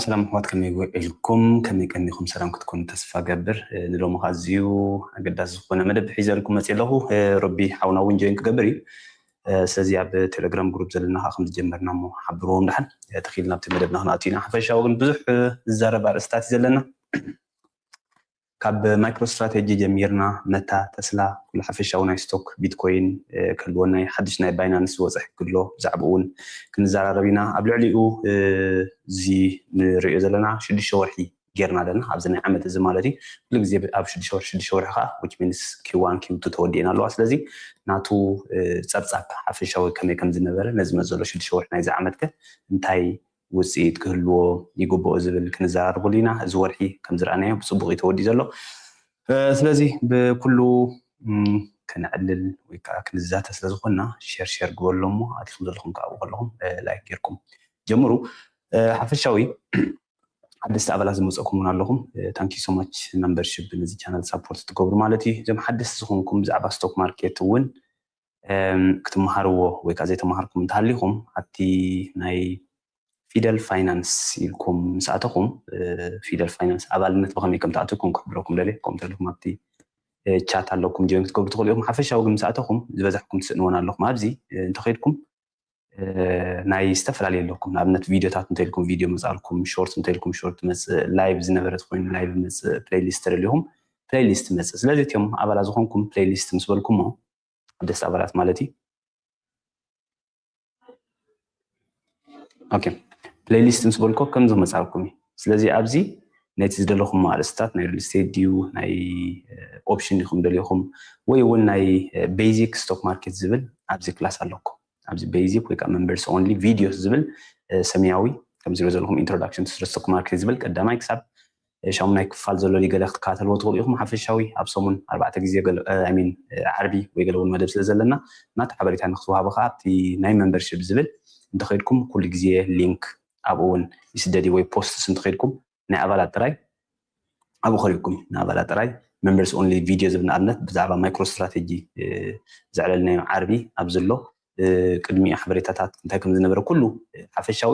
ሰላም ኣሕዋት፣ ከመይ ውዒልኩም? ከመይ ቀኒኹም? ሰላም ክትኮኑ ተስፋ ገብር። ንሎሚ ከዓ ኣዝዩ ኣገዳሲ ዝኾነ መደብ ሒዘልኩም መፅእ ኣለኹ። ረቢ ሓውና እውን ጆይን ክገብር እዩ። ስለዚ ኣብ ቴሌግራም ግሩፕ ዘለና ከዓ ከም ዝጀመርና እሞ ሓብርዎም ደሓን። ተኺልና ኣብቲ መደብና ክንኣቱ ኢና። ሓፈሻዊ ግን ብዙሕ ዝዛረብ ኣርእስታት እዩ ዘለና። ካብ ማይክሮ ስትራቴጂ ጀሚርና፣ መታ፣ ተስላ፣ ኩሉ ሓፈሻዊ ናይ ስቶክ፣ ቢትኮይን ክህልወና እዩ። ሓድሽ ናይ ባይናንስ ዝወፀ ሕጊ ኣሎ፣ ብዛዕባኡ እውን ክንዘራረብ ኢና። ኣብ ልዕሊኡ እዚ ንሪኦ ዘለና ሽዱሽተ ወርሒ ጌርና ኣለና፣ ኣብዚ ናይ ዓመት እዚ ማለት እዩ። ኩሉ ግዜ ኣብ ሽዱሽተ ወርሒ ሽዱሽተ ወርሒ ከዓ which means ኪው ዋን ኪው ቱ ተወዲኤን ኣለዋ። ስለዚ ናቱ ፀብፃብ ሓፈሻዊ ከመይ ከም ዝነበረ፣ ነዚ መፅ ዘሎ ሽዱሽተ ወርሒ ናይዚ ዓመት ከ እንታይ ውፅኢት ክህልዎ ይግብኦ ዝብል ክንዘራርበሉ ኢና። እዚ ወርሒ ከም ዝረኣናዮ ብፅቡቅ እዩ ተወዲኡ ዘሎ። ስለዚ ብኩሉ ከነዕልል ወይ ከዓ ክንዛተ ስለዝኮና ሸር ሸር ግበሉ እሞ ኣቲኹም ዘለኹም ከዓ ኣብኡ ከለኹም ላይክ ጌርኩም ጀምሩ። ሓፈሻዊ ሓደስቲ ኣባላት ዝመፀኩም እውን ኣለኹም። Thank you so much membership ነዚ ቻነል ሳፖርት ትገብሩ ማለት እዩ። እዞም ሓደስቲ ዝኾንኩም ብዛዕባ ስቶክ ማርኬት እውን ክትመሃርዎ ወይ ከዓ ዘይተማሃርኩም እንተሃሊኹም ኣብቲ ናይ ፊደል ፋይናንስ ኢልኩም ምስ ኣተኹም ፊደል ፋይናንስ ኣባልነት ብኸመይ ከም ትኣትውኩም ክሕብረኩም ደልየ። ከምኡ ተልኩም ኣብቲ ቻት ኣለኩም ጆይን ክትገብሩ ትኽእሉ ኢኹም። ሓፈሻዊ ግን ምስ ኣተኹም ዝበዛሕኩም ትስእንዎን ኣለኹም። ኣብዚ እንተኸይድኩም ናይ ዝተፈላለዩ ኣለኩም። ንኣብነት ቪዲዮታት እንተኢልኩም ቪዲዮ መፅኣልኩም፣ ሾርት እንተኢልኩም ሾርት መፅእ፣ ላይቭ ዝነበረ ተኮይኑ ላይቭ መፅእ፣ ፕሌይሊስት ተደሊኹም ፕሌይሊስት መፅእ። ስለዚ እቲኦም ኣባላት ዝኾንኩም ፕሌይሊስት ምስ በልኩሞ ሓደስቲ ኣባላት ማለት እዩ። ኦኬ፣ ፕሌይሊስት ምስ በልኮ ከምዚ መፃልኩም እዩ። ስለዚ ኣብዚ ነቲ ዝደለኹም ኣርእስታት ናይ ሪል ስቴት ድዩ ናይ ኦፕሽን ኢኹም ደሊኹም ወይ እውን ናይ ቤዚክ ስቶክ ማርኬት ዝብል ኣብዚ ክላስ ኣለኩም። ኣብዚ ቤዚክ ወይ ከዓ members only videos ዝብል ሰማያዊ ከም ዝሪኦ ዘለኹም introduction to the stock market ዝብል ቀዳማይ ክሳብ ሻሙናይ ክፋል ዘሎ ገለ ክትከታተልዎ ትኽእሉ ኢኹም። ሓፈሻዊ ኣብ ሰሙን ኣርባዕተ ግዜ ሚን ዓርቢ ወይ ገለ እውን መደብ ስለ ዘለና ናቲ ሓበሬታ ንክትወሃቡ ከዓ ኣብቲ ናይ membership ዝብል እንተኸይድኩም ኩሉ ግዜ ሊንክ ኣብኡ እውን ይስደድ ወይ ፖስትስ እንተኸይድኩም ናይ ኣባላት ጥራይ ኣብኡ ከሪብኩም ንኣባላት ጥራይ members only video ዝብል ንኣብነት ብዛዕባ ማይክሮ ስትራቴጂ ዘዕለልናዮ ዓርቢ ኣብ ዘሎ ቅድሚኡ ሓበሬታታት እንታይ ከም ዝነበረ ኩሉ ሓፈሻዊ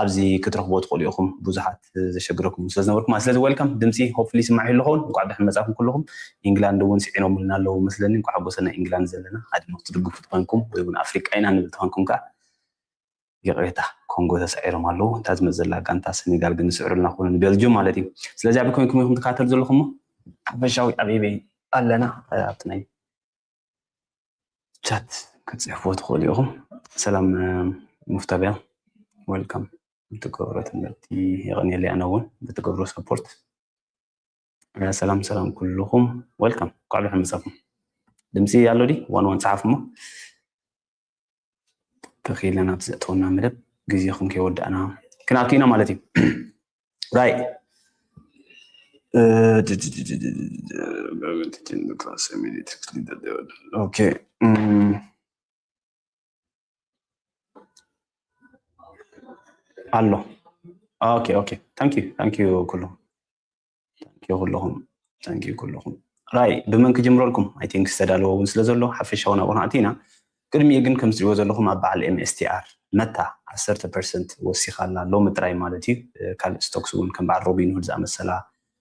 ኣብዚ ክትረኽቦ ትኽእሉ ኢኹም። ብዙሓት ዘሸግረኩም ስለ ዝነበርኩም ስለዚ welcome ድምፂ hopefully ይስማዕ ይህሉ ኸውን። እንኳዕ ብድሕን መፃኹም ኩልኹም። ኢንግላንድ እውን ስዒኖምልና ኣለዉ መስለኒ። እንኳዕ ሓጎሰና ኢንግላንድ ዘለና ኣድኖ ትድግፉ ተኾንኩም ወይ እውን ኣፍሪቃ ኢና ንብል ተኾንኩም ከዓ ይቕሬታ ኮንጎ ተሳዒሮም ኣለዉ። እንታ ዝመፅእ ዘላ ጋንታ ሰኔጋል ግን ዝስዕሩልና ክኾኑ ንቤልጅም ማለት እዩ። ስለዚ ኣበይ ኮይንኩም ኢኹም ትከታተሉ ዘለኹም? ሓፈሻዊ ኣበይ ኣለና ኣብቲ ናይ ቻት ክትፅሕፍዎ ትኽእሉ ኢኹም። ሰላም ሙፍታብያ welcome። ብትገብሮ ትምህርቲ የቐንየለይ ኣነ እውን ብትገብሮ ሰፖርት። ሰላም ሰላም ኩልኹም welcome። እንኳዕ ብድሕን መፃኹም። ድምፂ ኣሎ ድዩ? ዋን ዋን ፀሓፉ እሞ ተኺለ ናብቲ ዘእተወና መደብ ግዜኹም ከይወዳእና ክንኣቱ ኢና ማለት እዩ። ራይ ኦኬ ኣሎ ኦኬ ኦኬ thank you thank you ኩሉ thank you ኩልኹም thank you ኩልኹም ራይ ብመን ክጅምረልኩም? I think ዝተዳለወ እውን ስለ ዘሎ ሓፈሻዊ ናብኡ ክንኣቱ ኢና። ቅድሚኡ ግን ከም ትሪእዎ ዘለኹም ኣብ በዓል M S T R መታ ዓሰርተ ፐርሰንት ወሲኻ ኣላ ሎሚ ጥራይ ማለት እዩ። ካልእ ስቶክስ እውን ከም በዓል ሮቢንሁድ ዝኣመሰላ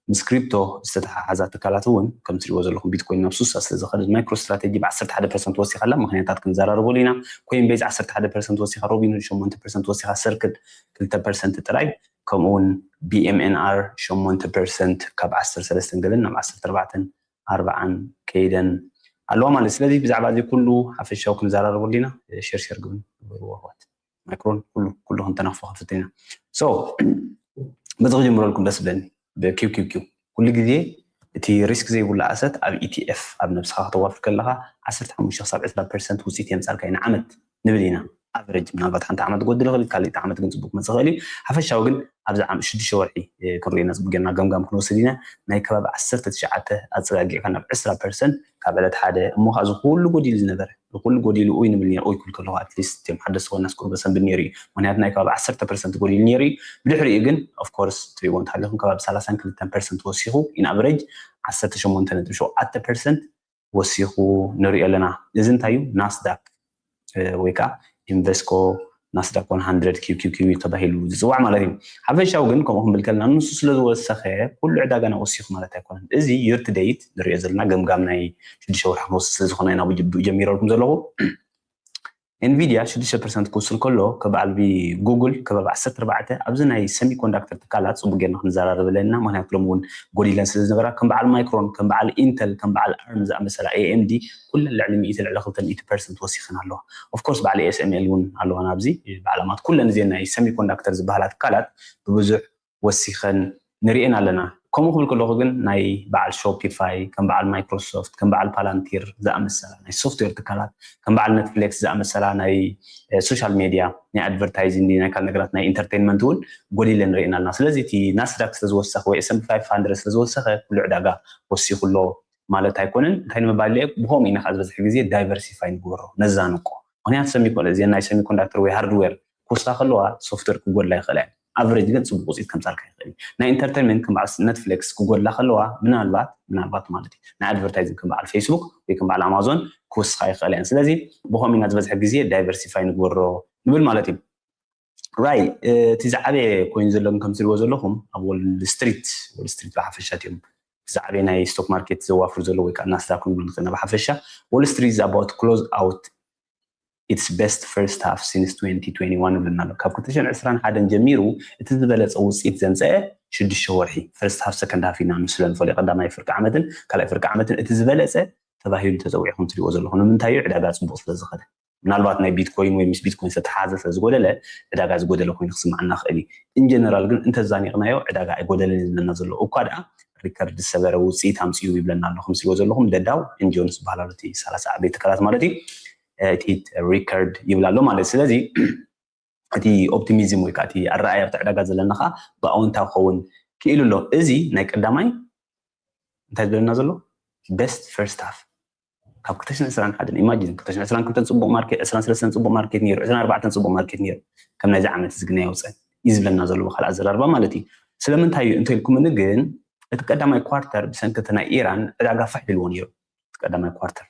ምስ ክሪፕቶ ዝተተሓሓዛ ትካላት እውን ከም ትሪእዎ ዘለኹም ቢትኮይን ናብ ሱሳ ስለ ዝኸደት ማይክሮ ስትራቴጂ ብ ዓሰርተ ሓደ ፐርሰንት ወሲኻ ኣላ። ምክንያታት ክንዘራረበሉ ኢና። ኮይን ቤዝ ዓሰርተ ሓደ ፐርሰንት ወሲኻ፣ ሮቢንሁድ ሸሞንተ ፐርሰንት ወሲኻ፣ ሰርክል ክልተ ፐርሰንት ጥራይ ከምኡ እውን B M N R ሸሞንተ ፐርሰንት ካብ ዓሰርተ ሰለስተ ገለን ናብ ዓሰርተ ኣርባዕተን ኣርባዓን ከይደን ኣለዋ ማለት። ስለዚ ብዛዕባ እዚ ኩሉ ሓፈሻዊ ክንዘራረበሉ ኢና። ሸር ሸር ግብን ግበርዎ ኣሕዋት። ማይክሮን ኩሉ ኩሉ ክንተናኽፎ ክንፍትን ኢና። So በዚ ክጅምረልኩም ደስ ብለኒ። ብ Q Q Q ኩሉ ግዜ እቲ ሪስክ ዘይብሉ ኣሰት ኣብ E T F ኣብ ነብስኻ ከተዋፍር ከለኻ ዓሰርተ ሓሙሽተ ክሳብ ዕስራ ፐርሰንት ውፅኢት የምፃልካ እዩ ንዓመት ንብል ኢና። ኣቨረጅ ምናልባት ሓንቲ ዓመት ክጎድል ይኽእል፣ ካልእ ዓመት ግን ፅቡቅ ክመፅእ ይኽእል እዩ። ሓፈሻዊ ግን ኣብዚ ዓም ሽዱሽተ ወርሒ ክንሪኦ ኢና፣ ፅቡቅ ጌርና ገምጋም ክንወስድ ኢና። ናይ ከባቢ ዓሰርተ ትሽዓተ ኣፀጋጊዕካ ናብ ዕስራ ፐርሰንት ካብ ዕለት ሓደ እሞ ከዓ እዚ ኩሉ ጎዲሉ ዝነበረ እዚ ኩሉ ጎዲሉ ኡይ ንብል ነይሩ። ኡይ ክብል ከለኹ ኣትሊስት እቲኦም ሓደስቲ ኮይና ስቁር በሰንብል ነይሩ እዩ። ምክንያቱ ናይ ከባቢ ዓሰርተ ፐርሰንት ጎዲሉ ነይሩ እዩ። ብድሕሪኡ ግን ኦፍኮርስ ትሪእዎ እንተሃሊኹም ከባቢ ሰላሳን ክልተን ፐርሰንት ወሲኹ ኢን ኣቨረጅ ዓሰርተ ሸሞንተ ነጥቢ ሸውዓተ ፐርሰንት ወሲኹ ንሪኦ ኣለና። እዚ እንታይ እዩ? ናስዳክ ወይ ከዓ ኢንቨስኮ ናስዳክ one hundred QQQ ተባሂሉ ዝፅዋዕ ማለት እዩ። ሓፈሻዊ ግን ከምኡ ክንብል ከለና ንሱ ስለ ዝወሰኸ ኩሉ ዕዳጋና ወሲኹ ማለት ኣይኮነን። እዚ year to date ንሪኦ ዘለና ገምጋም ናይ ሽዱሽተ ወርሒ ክንወስድ ስለ ዝኾነ ኢና ብኡ ጀሚረልኩም ዘለኹ። ኤንቪድያ ሽዱሽተ ፐርሰንት ክውስን ከሎ ከባዓል ጉግል ከባቢ ዓሰርተ ኣርባዕተ ኣብዚ ናይ ሰሚኮንዳክተር ትካላት ፅቡቅ ጌርና ክንዘራረበለን ኢና። ምክንያቱ ሎም እውን ጎዲለን ስለ ዝነበራ ከም በዓል ማይክሮን ከም በዓል ኢንተል ከም በዓል ኣርም ዝኣመሰላ ኤኤምዲ ኩለን ልዕሊ ሚእቲ ልዕሊ ክልተ ሚእቲ ፐርሰንት ወሲኸን ኣለዋ። ኦፍኮርስ በዓል ኤስኤምኤል እውን ኣለዋ ናብዚ በዓላማት ኩለን እዚን ናይ ሰሚኮንዳክተር ዝበሃላ ትካላት ብብዙሕ ወሲኸን ንሪኤን ኣለና። ከምኡ ክብል ከለኹ ግን ናይ በዓል ሾፒፋይ ከም በዓል ማይክሮሶፍት ከም በዓል ፓላንቲር ዝኣመሰላ ናይ ሶፍትዌር ትካላት ከም በዓል ኔትፍሊክስ ዝኣመሰላ ናይ ሶሻል ሜድያ ናይ ኣድቨርታይዚንግ ናይ ካልእ ነገራት ናይ ኢንተርቴንመንት እውን ጎዲለን ንሪኤን ኣለና። ስለዚ እቲ ናስዳክ ስለዝወሰኸ ወይ S&P five hundred ስለዝወሰኸ ኩሉ ዕዳጋ ወሲኹ ኣሎ ማለት ኣይኮነን። እንታይ ንምባል ኢለ ብኸምኡ ኢና ከዓ ዝበዝሕ ግዜ ዳይቨርሲፋይ ንግበሮ ነዛንቆ። ምክንያቱ ሰሚኮ እዚን ናይ ሰሚኮንዳክተር ወይ ሃርድዌር ክወስኻ ከለዋ ሶፍትዌር ክጎድላ ይኽእላ እየን። ኣቨሬጅ ግን ፅቡቅ ውፅኢት ከምፃልካ ይኽእል እዩ። ናይ ኢንተርቴንመንት ከም በዓል ኔትፍሊክስ ክጎድላ ከለዋ ምናልባት ምናልባት ማለት እዩ ናይ ኣድቨርታይዚንግ ከም በዓል ፌስቡክ ወይ ከም በዓል ኣማዞን ክወስኻ ይኽእላ እየን። ስለዚ ብኸምኡ ኢና ዝበዝሐ ግዜ ዳይቨርሲፋይ ንግበሮ ንብል ማለት እዩ። ራይ እቲ ዝዓበየ ኮይኑ ዘሎ ግን ከም ትሪእዎ ዘለኹም ኣብ ወል ስትሪት ወል ስትሪት ብሓፈሻ እዮም ዝዓበየ ናይ ስቶክ ማርኬት ዘዋፍሩ ዘሎ ወይ ከዓ ናስዳክ ንብሎ ንኽእል ኢና ብሓፈሻ። Wall Street is about close out its best first half since twenty twenty-one ይብለና ኣሎ። ካብ ክልተ ሽሕን ዕስራን ሓደን ጀሚሩ እቲ ዝበለፀ ውፅኢት ዘምፀአ ሽዱሽተ ወርሒ ፈርስት ሃፍ ሰከንድ ሃፍ ኢና ንስለ ንፈልዮ ቀዳማይ ፍርቂ ዓመትን ካልኣይ ፍርቂ ዓመትን እቲ ዝበለፀ ተባሂሉ ተፀዊዑ ከም ትሪእዎ ዘለኹም። ንምንታይ እዩ? ዕዳጋ ፅቡቅ ስለ ዝኸደ። ምናልባት ናይ ቢትኮይን ወይ ምስ ቢትኮይን ዝተተሓዘ ስለ ዝጎደለ ዕዳጋ ዝጎደለ ኮይኑ ክስምዓና ክእል እዩ። ኢንጀነራል ግን እንተዛኒቕናዮ ዕዳጋ ኣይጎደለን እዩ ዝብለና ዘሎ። እኳ ደኣ ሪከርድ ዝሰበረ ውፅኢት ኣምፅኡ ይብለና ኣሎ። ከም ትሪእዎ ዘለኹም ደዳው ኤንጆንስ ዝበሃል ኣሎ እቲ ሰላሳ ዓበይቲ ትካላት ማለት እዩ። እቲ ሪከርድ ይብል ኣሎ ማለት እዩ። ስለዚ እቲ ኦፕቲሚዝም ወይ ከዓ እቲ ኣረኣያ ኣብቲ ዕዳጋ ዘለና ከዓ ብኣወንታዊ ክኸውን ክኢሉ ኣሎ። እዚ ናይ ቀዳማይ እንታይ ዝብለና ዘሎ ቤስት ፈርስት ሃፍ ካብ ክልተ ሽሕን ዕስራን ሓደን ኢማጂን ክልተ ሽሕን ዕስራን ክልተን ፅቡቅ ማርኬት ዕስራን ሰለስተን ፅቡቅ ማርኬት ነይሩ ዕስራን ኣርባዕተን ፅቡቅ ማርኬት ነይሩ ከም ናይዚ ዓመት እዚ ግን ኣይወፀን እዩ ዝብለና ዘሎ ብካልእ ኣዘራርባ ማለት እዩ። ስለምንታይ እዩ እንተኢልኩምኒ ግን እቲ ቀዳማይ ኳርተር ብሰንኪ እቲ ናይ ኢራን ዕዳጋ ፋሕ ኢልዎ ነይሩ። እቲ ቀዳማይ ኳርተር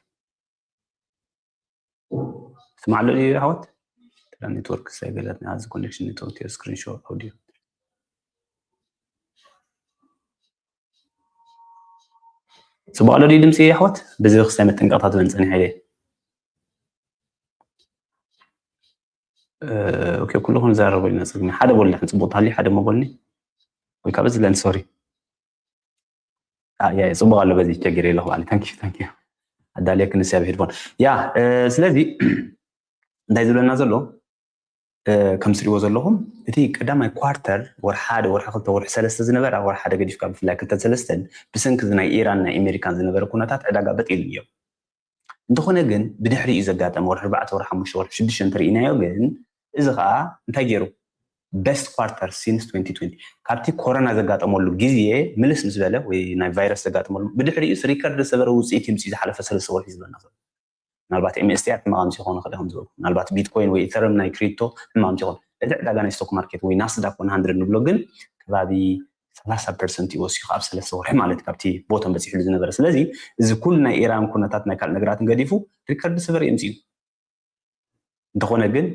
ስማዕ ኣሎ ድዩ ኣሕዋት? ኔትወርክ ሳይገለትና እዚ ኮኔክሽን ኔትወርክ ስክሪንሾት ኣውዲዮ ፅቡቅ ኣሎ ድዩ ድምፂ ኣሕዋት? በዚ ክስታይ መጠንቀቕታ ትበን ፀኒሐ ኢለ። ኦኬ ኩልኹም ዘራረቡ ኢና ፀግሚ ሓደ ቦል ድሕን ፅቡቅ ተሃልዩ ሓደ ሞ ቦልኒ ወይ ካብ እዚ ለን ሶሪ ያ ጽቡቅ ኣሎ በዚ ቸግር የለ ባለ ታንኪ ታንኪ ኣዳልየ ክንስያ ብሄድፎን ያ ስለዚ እንታይ ዝብለና ዘሎ ከም ትሪእዎ ዘለኹም እቲ ቀዳማይ ኳርተር ወርሒ ሓደ ወርሒ ክልተ ወርሒ ሰለስተ ዝነበረ ወርሒ ሓደ ገዲፍካ ብፍላይ ክልተን ሰለስተን ብሰንኪ ናይ ኢራን ናይ ኣሜሪካን ዝነበረ ኩነታት ዕዳጋ በጢሉ እዮም እንተኾነ ግን ብድሕሪኡ ዘጋጠመ ወርሒ ኣርባዕተ ወርሒ ሓሙሽተ ወርሒ ሽዱሽተ እንተርኢናዮ ግን እዚ ከዓ እንታይ ገይሩ best quarter since twenty twenty ካብቲ ኮሮና ዘጋጠመሉ ግዜ ምልስ ምስ በለ ወይ ናይ ቫይረስ ዘጋጠመሉ ብድሕሪኡ ሪከርድ ዝሰበረ ውፅኢት ይምፅእ ዝሓለፈ ሰለስተ ወርሒ ዝበልና ዘሎ ምናልባት MSTR ሕማቅ ኣምፂኡ ክኾን ይኽእል ከም ዝበልኩ ምናልባት ቢትኮይን ወይ ኢተርም ናይ ክሪፕቶ ሕማቅ ኣምፂኡ ክኾን እቲ ዕዳጋ ናይ ስቶክ ማርኬት ወይ ናስዳክ one hundred ንብሎ ግን ከባቢ ሰላሳ ፐርሰንት እዩ ወሲኹ ኣብ ሰለስተ ወርሒ ማለት ካብቲ ቦቶም በፂሕሉ ዝነበረ ስለዚ እዚ ኩሉ ናይ ኢራን ኩነታት ናይ ካልእ ነገራትን ገዲፉ ሪከርድ ዝሰበረ የምፅኡ እንተኾነ ግን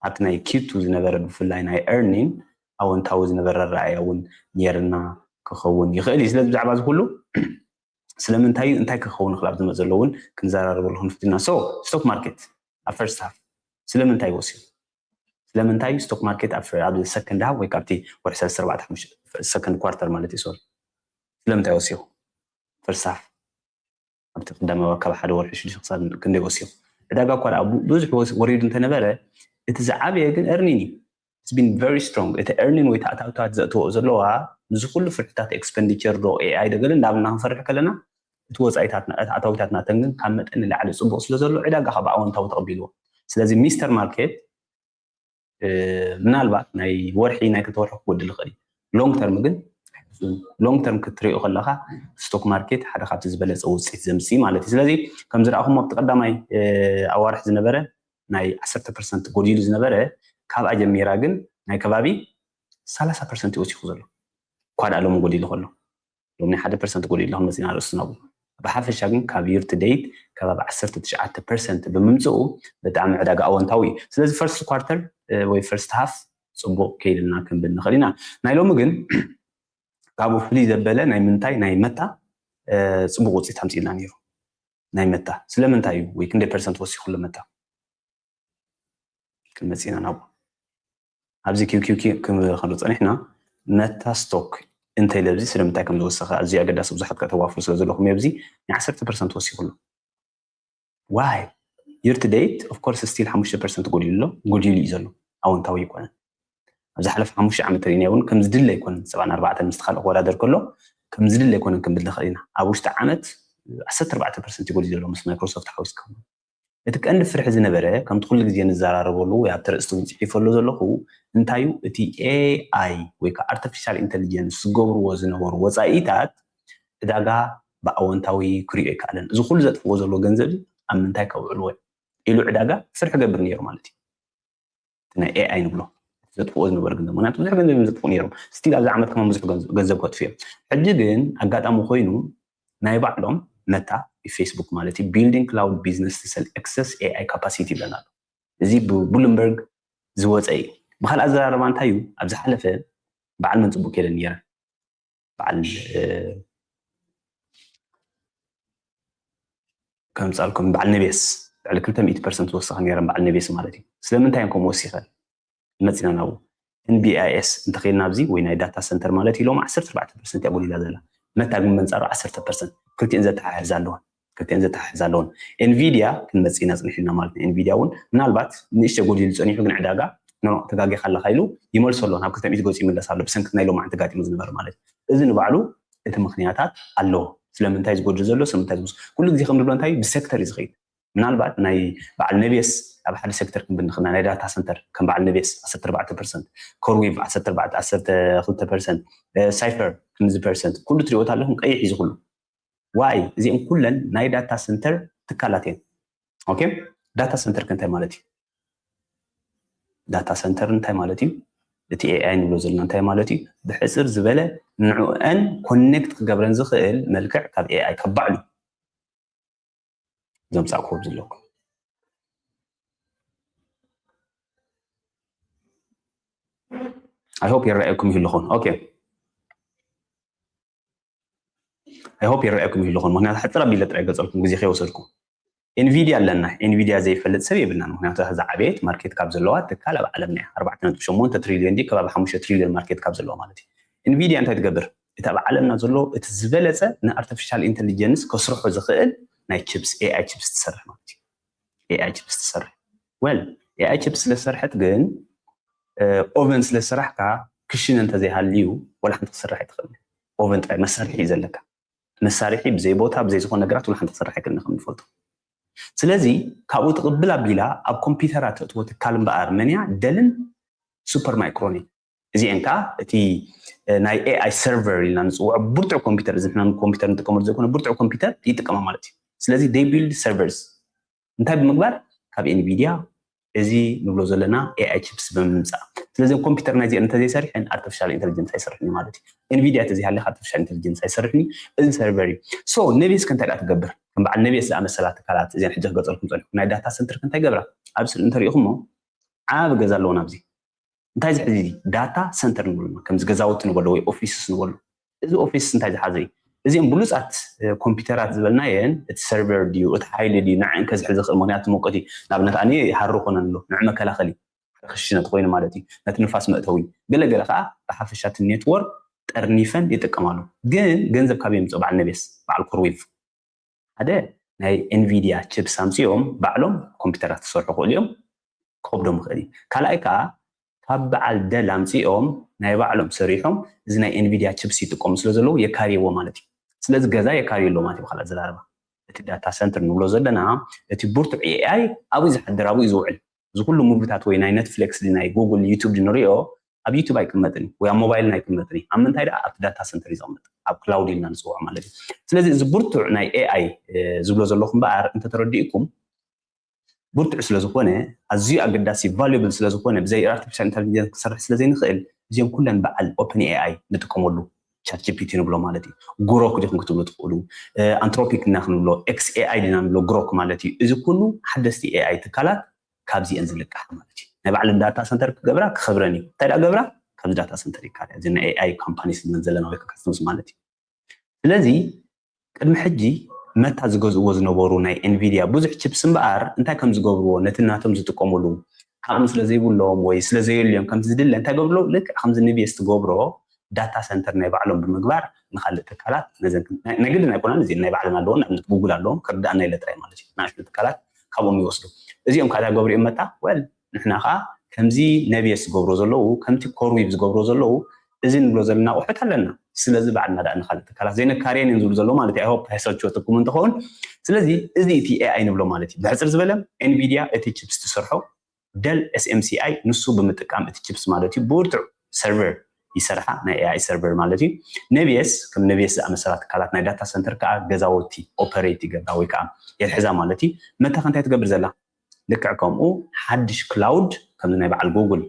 ኣብቲ ናይ ኪቱ ዝነበረ ብፍላይ ናይ ኤርኒን ኣወንታዊ ዝነበረ ኣረኣያ እውን ነርና ክኸውን ይኽእል እዩ ስለዚ ብዛዕባ እዚ ኩሉ ስለምንታይ እዩ እንታይ ክኸውን ይኽእል ኣብ ዝመፅ ዘሎ እውን ክንዘራረበሉ ክንፍትና so stock market ኣብ first half ስለምንታይ ወሲኹ ስለምንታይ stock market ኣብ second half ወይ ካብቲ ወርሒ ሰለስተ ኣርባዕተ ሓሙሽተ second quarter ማለት እዩ sorry ስለምንታይ ወሲኹ first half ኣብቲ ቀዳማይ ካብ ሓደ ወርሒ ሽዱሽተ ክሳብ ክንደይ ወሲኹ ዕዳጋ እኳ ደኣ ብዙሕ ወሪዱ እንተነበረ እቲ ዝዓበየ ግን earning እዩ it's been very strong እቲ earning ወይ ኣታውታት ዘእተወኦ ዘለዋ ንዚ ኩሉ ፍርሕታት expenditure ዶ AI ዶ ገለ እንዳበልና ክንፈርሕ ከለና እቲ ወፃኢታትና እቲ ኣታዊታት ናተን ግን ካብ መጠን ንላዕሊ ፅቡቅ ስለ ዘሎ ዕዳጋ ካብ ኣወንታዊ ተቐቢልዎ ስለዚ ሚስተር ማርኬት ምናልባት ናይ ወርሒ ናይ ክልተ ወርሒ ክጎድል ይኽእል እዩ long term ግን long term ክትሪኦ ከለካ stock market ሓደ ካብቲ ዝበለፀ ውፅኢት ዘምፅእ ማለት እዩ ስለዚ ከም ዝረኣኹም ኣብቲ ቀዳማይ ኣዋርሕ ዝነበረ ናይ ዓሰርተ ፐርሰንት ጎዲሉ ዝነበረ ካብኣ ጀሚራ ግን ናይ ከባቢ ሰላሳ ፐርሰንት እዩ ወሲኹ ዘሎ እኳ ደኣ ሎሚ ጎዲሉ ከሎ ሎም ናይ ሓደ ፐርሰንት ጎዲሉ ክንመፅእ ኢና ርእስትና ብኡ ብሓፈሻ ግን ካብ year to date ከባቢ ዓሰርተ ትሽዓተ ፐርሰንት ብምምፅኡ ብጣዕሚ ዕዳጋ ኣወንታዊ እዩ። ስለዚ first quarter ወይ first half ፅቡቕ ከይድልና ክንብል ንኽእል ኢና። ናይ ሎሚ ግን ካብኡ ፍልይ ዘበለ ናይ ምንታይ ናይ መታ ፅቡቕ ውፅኢት ኣምፅእልና ነይሩ። ናይ መታ ስለምንታይ እዩ ወይ ክንደይ ፐርሰንት ወሲኹ ኣሎ መታ ክንመፅእ ኢና ናብኡ። ኣብዚ ኪውኪውኪ ክንብል ጸኒሕና መታ ስቶክ እንተ ኢለ ኣብዚ ስለምንታይ ከም ዝወሰኸ ኣዝዩ ኣገዳሲ ብዙሓት ከተዋፍሩ ስለ ዘለኹም ኣብዚ ናይ ዓሰርተ ፐርሰንት ወሲኹ ኣሎ። ዋይ year to date of course still ሓሙሽተ ፐርሰንት ጎዲሉ ኣሎ ጎዲሉ እዩ ዘሎ ኣወንታዊ ይኮነ። ኣብዚ ሓለፈ ሓሙሽተ ዓመት ተሪእና እውን ከም ዝድለ ኣይኮነን ሰብዓን ኣርባዕተን ምስቲ ካልእ ክወዳደር ከሎ ከም ዝድለ ኣይኮነን ክንብል ንኽእል ኢና። ኣብ ውሽጢ ዓመት ዓሰርተ ኣርባዕተ ፐርሰንት ይጎዲሉ ዘሎ ምስ ማይክሮሶፍት ሓዊስካ እቲ ቀንዲ ፍርሒ ዝነበረ ከምቲ ኩሉ ግዜ ንዘራረበሉ ወይ ኣብቲ ርእስቲ እውን ፅሒፈሉ ዘለኹ እንታዩ እቲ ኤኣይ ወይ ከዓ ኣርቲፊሻል ኢንቴሊጀንስ ዝገብርዎ ዝነበሩ ወፃኢታት ዕዳጋ ብኣወንታዊ ክሪኦ ኣይከኣለን። እዚ ኩሉ ዘጥፍዎ ዘሎ ገንዘብ ኣብ ምንታይ ከውዕልዎ ኢሉ ዕዳጋ ፍርሒ ገብር ነይሩ ማለት እዩ። ናይ ኤኣይ ንብሎ ዘጥፍዎ ዝነበሩ ገንዘብ ምክንያቱ ብዙሕ ገንዘብ እዮም ዘጥፍኡ ነይሮም። ስቲል ኣብዚ ዓመት ከማን ብዙሕ ገንዘብ ከጥፍ እዮም። ሕጂ ግን ኣጋጣሚ ኮይኑ ናይ ባዕሎም መታ ፌስቡክ ማለት እዩ building cloud business to sell excess ኤኣይ capacity ይብለና ኣሎ። እዚ ብብሉምበርግ ዝወፀ እዩ። ብካልእ ኣዘራርባ እንታይ እዩ ኣብ ዝሓለፈ በዓል መን ፅቡቅ ከይደን ነይረን በዓል ከምፃልኩም በዓል ነቤስ ልዕሊ ክልተ ሚእቲ ፐርሰንት ዝወሰኸ ነይረን በዓል ነቤስ ማለት እዩ። ስለምንታይ እዮም ከምኡ ወሲኸን መፂና ናብኡ NBIS እንተኸይድና ኣብዚ ወይ ናይ ዳታ ሰንተር ማለት ኢሎም ዓሰርተ ኣርባዕተ ፐርሰንት እያ ጎዲላ ዘላ መታ ግን መንፃሩ ዓሰርተ ፐርሰንት ክልቲኤን ዘተሓሕዝ ኣለወን ክልቲኤን ዘተሓሕዝ ኣለወን ኤንቪዲያ ክንመፅእ ኢና ፅንሕ ኢልና ማለት ነው። ኤንቪዲያ እውን ምናልባት ንእሽተ ጎዲሉ ፀኒሑ ግን ዕዳጋ ኖ ተጋጊኻ ኣለካ ኢሉ ይመልሶ ኣሎ ናብ ክልተ ሚእቲ ገፁ ይምለስ ኣሎ ብሰንክቲ ናይ ሎማዓንቲ ጋጢሙ ዝነበረ ማለት እዩ። እዚ ንባዕሉ እቲ ምክንያታት ኣለዎ ስለምንታይ ዝጎድል ዘሎ ስለምንታይ ዝውስ ኩሉ ግዜ ከም ንብሎ እንታይ ብሴክተር እዩ ዝኸይድ ምናልባት ናይ በዓል ነቤስ ኣብ ሓደ ሴክተር ክንብል ንኽእልና ናይ ዳታ ሰንተር ከም በዓል ነቤስ ዓሰርተ ኣርባዕተ ፐርሰንት ኮርዊቭ ዓሰርተ ኣርባዕተ ዓሰርተ ክልተ ፐርሰንት ሳይፈር ክንዚ ፐርሰንት ኩሉ ትሪእዎ ኣለኹም ቀይሕ እዩ ዝኩሉ ዋይ እዚኦም ኩለን ናይ ዳታ ሰንተር ትካላት እየን ኦኬ ዳታ ሰንተር ከ እንታይ ማለት እዩ ዳታ ሰንተር እንታይ ማለት እዩ እቲ ኤኣይ ንብሎ ዘለና እንታይ ማለት እዩ ብሕፅር ዝበለ ንዕአን ኮኔክት ክገብረን ዝኽእል መልክዕ ካብ ኤኣይ ካብ ባዕሉ ዘምፃእኩዎም ዘለኩም I hope ይረኣየኩም ይህልኹን okay I hope ይረኣየኩም ይህልኹን ምክንያቱ ሕፅር ኣቢለ ጥራይ ገፀልኩም ግዜ ከይወሰድኩም ኤንቪድያ ኣለና ኤንቪድያ ዘይፈልጥ ሰብ የብልናን ምክንያቱ ዝዓበየት ማርኬት ካብ ዘለዋ ትካል ኣብ ዓለምና እያ ኣርባዕተ ነጥቢ ሸሞንተ ትሪልዮን ዲ ከባቢ ሓሙሽተ ትሪልዮን ማርኬት ካብ ዘለዋ ማለት እዩ ኤንቪድያ እንታይ ትገብር እቲ ኣብ ዓለምና ዘሎ እቲ ዝበለፀ ንኣርቲፊሻል ኢንቴሊጀንስ ከስርሖ ዝኽእል ናይ ችፕስ ኤኣይ ችፕስ ትሰርሕ ማለት እዩ ኤኣይ ችፕስ ትሰርሕ well ኤኣይ ችፕስ ስለዝሰርሐት ግን ኦቨን ስለዝሰራሕካ ክሽነ እንተዘይሃልዩ ወላ ሓንቲ ክስራሕ ኣይትኽእል ኦቨን ጥራይ መሳርሒ እዩ ዘለካ መሳርሒ ብዘይ ቦታ ብዘይ ዝኾነ ነገራት ወላ ሓንቲ ክስራሕ ኣይክእልን ከም ንፈልጦ ስለዚ ካብኡ ትቕብል ኣቢላ ኣብ ኮምፒውተራት ተእትዎ ትካል እምበኣር መን እያ ደልን ሱፐር ማይክሮን እዩ እዚአን ከዓ እቲ ናይ ኤኣይ ሰርቨር ኢልና ንፅውዖ ብርቱዕ ኮምፒውተር እዚ ንሕና ኮምፒውተር ንጥቀመሉ ዘይኮነ ብርቱዕ ኮምፒውተር ይጥቀማ ማለት እዩ ስለዚ they build servers እንታይ ብምግባር ካብ ኤንቪድያ እዚ ንብሎ ዘለና ኤኣይ ቺፕስ ብምምፃእ ስለዚ ኮምፒውተር ናይዚአን እንተዘይሰሪሐን ኣርቲፊሻል ኢንቴሊጀንስ ኣይሰርሕን ማለት እዩ ኤንቪድያ ተዘይሃለካ ኣርቲፊሻል ኢንቴሊጀንስ ኣይሰርሕን እዚ ሰርቨር እዩ so ነቤስ ከንታይ ዳ ትገብር ከም በዓል ነቤስ ዝኣመሰላ ትካላት እዚአን ሕጂ ክገፀልኩም ፀኒኹ ናይ ዳታ ሰንተር ከንታይ ገብራ ኣብ ስእሊ እንተሪኢኹሞ ዓብ ገዛ ኣለዎ ናብዚ እንታይ ዝሕዚ ዳታ ሰንተር ንብሉ ከምዚ ገዛውቲ ንበሎ ወይ ኦፊስስ ንበሎ እዚ ኦፊስ እንታይ ዝሓዘ እዩ እዚኦም ብሉፃት ኮምፒውተራት ዝበልናየን እቲ ሰርቨር ድዩ እቲ ሓይሊ ድዩ ንዐን ከዝሕል ዝኽእል ምክንያቱ መውቀቲ ንኣብነት ኣነ ሃሩ ኮነ ኣሎ ንዕ መከላኸሊ ሓደ ክሽነ ተኮይኑ ማለት እዩ ነቲ ንፋስ መእተዊ ገለገለ ከዓ ብሓፈሻ እቲ ኔትወርክ ጠርኒፈን ይጥቀማሉ ግን ገንዘብ ካብ የምፅኦ በዓል ነቤስ በዓል ኮርዊቭ ሓደ ናይ ኤንቪድያ ችፕስ ኣምፂኦም ባዕሎም ኮምፒውተራት ክሰርሑ ክእሉ እዮም ክኸብዶም ይኽእል እዩ ካልኣይ ከዓ ካብ በዓል ደል ኣምፂኦም ናይ ባዕሎም ሰሪሖም እዚ ናይ ኤንቪድያ ችፕስ ይጥቀሙ ስለ ዘለዉ የካርይዎ ማለት እዩ ስለዚ ገዛ የካርዩ ኣለዎ ማለት እዩ ብካልእ ኣዘራርባ እቲ ዳታ ሰንተር ንብሎ ዘለና እቲ ብርቱዕ ኤኣይ ኣብኡ ዝሓድር ኣብኡ ዝውዕል እዚ ኩሉ ሙቪታት ወይ ናይ ኔትፍሊክስ ናይ ጉግል ዩቱብ ንሪኦ ኣብ ዩቱብ ኣይቅመጥን ወይ ኣብ ሞባይልና ኣይቅመጥን ኣብ ምንታይ ደኣ ኣብቲ ዳታ ሰንተር እዩ ዝቕመጥ ኣብ ክላውድ ኢልና ንፅውዖ ማለት እዩ ስለዚ እዚ ብርቱዕ ናይ ኤኣይ ዝብሎ ዘለኹ እምበኣር እንተተረዲእኩም ብርቱዕ ስለ ዝኾነ ኣዝዩ ኣገዳሲ ቫሉብል ስለ ዝኾነ ብዘይ ኣርቲፊሻል ኢንተሊጀንስ ክሰርሕ ስለ ዘይንኽእል እዚኦም ኩለን በዓል ኦፕን ኤኣይ ንጥቀመሉ ቻት ጂ ፒ ቲ ንብሎ ማለት እዩ። ግሮክ ዲኹም ክትብሉ ትኽእሉ። ኣንትሮፒክ ኢና ክንብሎ፣ ኤክስ ኤ ኣይ ዲና ንብሎ ግሮክ ማለት እዩ። እዚ ኩሉ ሓደስቲ ኤ ኣይ ትካላት ካብዚአን ዝልቃሕ ማለት እዩ። ናይ ባዕለን ዳታ ሰንተር ክገብራ ክኸብረን እዩ። እንታይ ደኣ ገብራ? ካብዚ ዳታ ሰንተር ይካል እዚ ናይ ኤ ኣይ ካምፓኒ ስልመን ዘለና ወይ ካስተምስ ማለት እዩ። ስለዚ ቅድሚ ሕጂ መታ ዝገዝእዎ ዝነበሩ ናይ ኤንቪዲያ ብዙሕ ችፕስ እምበኣር እንታይ ከም ዝገብርዎ ነቲ ናቶም ዝጥቀምሉ ዓቕሚ ስለ ዘይብሎም ወይ ስለ ዘየልዮም ከምቲ ዝድለ እንታይ ገብርሎ ልክዕ ከምዚ ንቤስ ትገብሮ ዳታ ሰንተር ናይ ባዕሎም ብምግባር ንካልእ ትካላት ነዘን ናይ ግድን ኣይኮናን እዚ ናይ ባዕለን ኣለዎ ንኣብነት ጉግል ኣለዎም ክርዳእና ኢለ ጥራይ ማለት እዩ ንኣሽቱ ትካላት ካብኦም ይወስዱ እዚኦም ካታ ገብሩ እዮም መታ ወል ንሕና ከዓ ከምዚ ነብየስ ዝገብሮ ዘለዉ ከምቲ ኮርዊብ ዝገብሮ ዘለዉ እዚ ንብሎ ዘለና ኣቑሑት ኣለና ስለዚ ባዕልና ደኣ ንካልእ ትካላት ዘይነካርየን እዮም ዝብሉ ዘለዉ ማለት እዩ ኣይሆፕ ኣይሰልችወትኩም እንትኸውን ስለዚ እዚ እቲ ኤኣይ ንብሎ ማለት እዩ ብሕፅር ዝበለ ኤንቪዲያ እቲ ቺፕስ ትሰርሖ ደል ኤስኤምሲኣይ ንሱ ብምጥቃም እቲ ቺፕስ ማለት እዩ ብርቱዕ ሰርቨር ይሰርሓ ናይ ኤኣይ ሰርቨር ማለት እዩ ነብየስ ከም ነብየስ ዝኣመሰላ ትካላት ናይ ዳታ ሰንተር ከዓ ገዛውቲ ኦፐሬት ይገብራ ወይ ከዓ የትሕዛ ማለት እዩ መታ ከንታይ ትገብር ዘላ ልክዕ ከምኡ ሓድሽ ክላውድ ከም ናይ በዓል ጉግል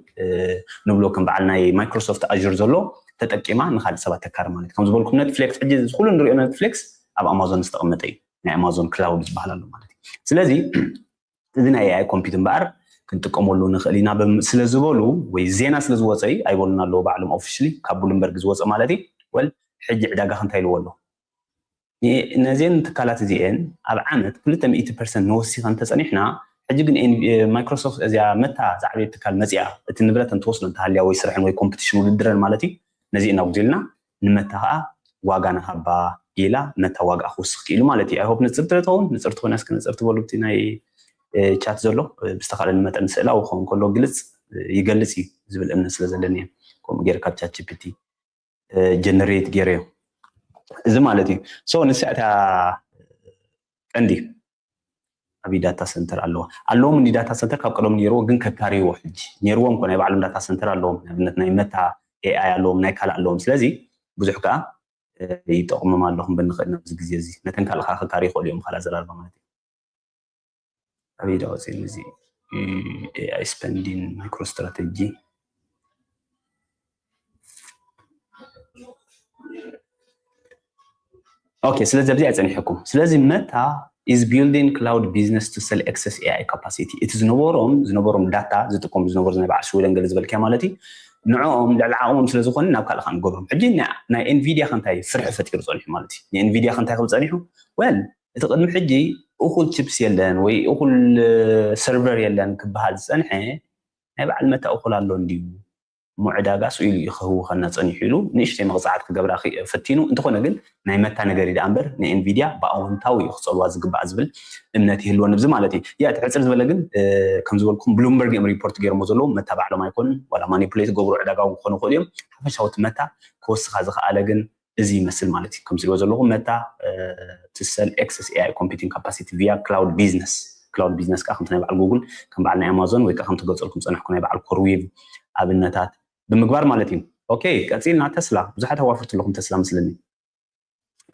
ንብሎ ከም በዓል ናይ ማይክሮሶፍት ኣር ዘሎ ተጠቂማ ንካልእ ሰባት ተካር ማለት ከም ዝበልኩም ኔትፍሌክስ ሕጂ ኩሉ ንሪኦ ኔትፍሌክስ ኣብ ኣማዞን ዝተቐመጠ እዩ ናይ ኣማዞን ክላውድ ዝበሃል ኣሎ ማለት እዩ ስለዚ እዚ ናይ ኤኣይ ኮምፒት እምበኣር ክንጥቀመሉ ንኽእል ኢና ስለ ዝበሉ ወይ ዜና ስለ ዝወፀ እዩ ኣይበሉና ኣለዎ ባዕሎም ኦፊሽሊ ካብ ብሉምበርግ ዝወፀ ማለት እዩ ወል ሕጂ ዕዳጋ ክንታይ ኢልዎ ኣሎ ነዚአን ትካላት እዚአን ኣብ ዓመት ክልተ ሚእቲ ፐርሰንት ንወሲኸ እንተፀኒሕና ሕጂ ግን ማይክሮሶፍት እዚኣ መታ ዝዓበየት ትካል መፂኣ እቲ ንብረት እንትወስዶ እንተሃልያ ወይ ስርሐን ወይ ኮምፒቲሽን ውድድረን ማለት እዩ ነዚ እናጉዲልና ንመታ ከዓ ዋጋ ንሃባ ኢላ መታ ዋጋ ክውስኽ ክኢሉ ማለት እዩ ኣይሆፕ ንፅርቲ ትኸውን ንፅርቲ ኮይና እስከ ንፅርቲ በሉ እቲ ናይ ቻት ዘሎ ብዝተኻለኒ መጠን ስእላዊ ክኸውን ከሎ ግልፅ ይገልፅ እዩ ዝብል እምነት ስለ ዘለኒ እየ ከምኡ ገይረ ካብ ቻት ጂፒቲ ጀነሬት ገይረዮ እዚ ማለት እዩ ሶ ንስዕታ ቀንዲ ኣብ ዳታ ሰንተር ኣለዋ ኣለዎም እንዲ ዳታ ሰንተር ካብ ቀደም ነይርዎ ግን ከካርይዎ ሕጂ ነይርዎም ኮ ናይ ባዕሎም ዳታ ሰንተር ኣለዎም ንኣብነት ናይ መታ ኤኣይ ኣለዎም ናይ ካልእ ኣለዎም ስለዚ ብዙሕ ከዓ ይጠቕሞም ኣለኹም ብንኽእል ናብዚ ግዜ እዚ ነተን ካልእ ከዓ ከካሪ ይኽእሉ እዮም ካልእ ኣዘራርባ ማለት እዩ ኣበይ ዳ ወፅእኒ እዚ ኤኣይ ስፐንዲን ማይክሮ ስትራቴጂ ኦኬ ስለዚ ኣብዚ ኣይፀኒሐኩም ስለዚ መታ is building cloud business to sell excess ኤኣይ capacity እቲ ዝነበሮም ዝነበሮም ዳታ ዝጥቀሙ ዝነበሩ ናይ በዓል ሽወደን ገለ ዝበልክያ ማለት እዩ ንዕኦም ልዕሊ ዓቕሞም ስለ ዝኾነ ናብ ካልእ ከዓ ንገብሮም ሕጂ ናይ ኤንቪድያ ከንታይ ፍርሒ ፈጢሩ ፀኒሑ ማለት እዩ ንኤንቪድያ ከንታይ ክብል ፀኒሑ ወል እቲ ቅድሚ ሕጂ እኹል ቺፕስ የለን ወይ እኹል ሰርቨር የለን ክበሃል ዝፀንሐ ናይ በዓል መታ እኹል ኣሎ እንድዩ እሞ ዕዳጋ ስኢሉ እዩ ክህውኸና ጸኒሑ ኢሉ ንእሽተይ መቕጻዕቲ ክገብራ ፈቲኑ። እንተኾነ ግን ናይ መታ ነገር እዩ ደኣ እምበር ንኤንቪድያ ብኣወንታዊ እዩ ክጸልዋ ዝግባእ ዝብል እምነት ይህልወኒ ብዚ ማለት እዩ። ያ እቲ ሕጽር ዝበለ ግን ከም ዝበልኩም ብሉምበርግ እዮም ሪፖርት ገይሮሞ ዘለዉ። መታ ባዕሎም ኣይኮኑን ዋላ ማኒፑሌት ዝገብሩ ዕዳጋ እውን ክኾኑ ይኽእሉ እዮም። ሓፈሻዊ እቲ መታ ክወስኻ ዝኸኣለ ግን እዚ ይመስል ማለት እዩ። ከም ትሪእዎ ዘለኹም መታ to sell excess A I computing capacity via cloud business cloud business ከዓ ከምቲ ናይ በዓል ጉግል ከም በዓል ናይ ኣማዞን ወይ ከዓ ከምቲ ገፀልኩም ፀናሕኩ ናይ በዓል ኮርዊቭ ኣብነታት ብምግባር ማለት እዩ። ኦኬ ቀፂልና ተስላ ብዙሓት ኣዋፍርቲ ኣለኹም ተስላ ምስለኒ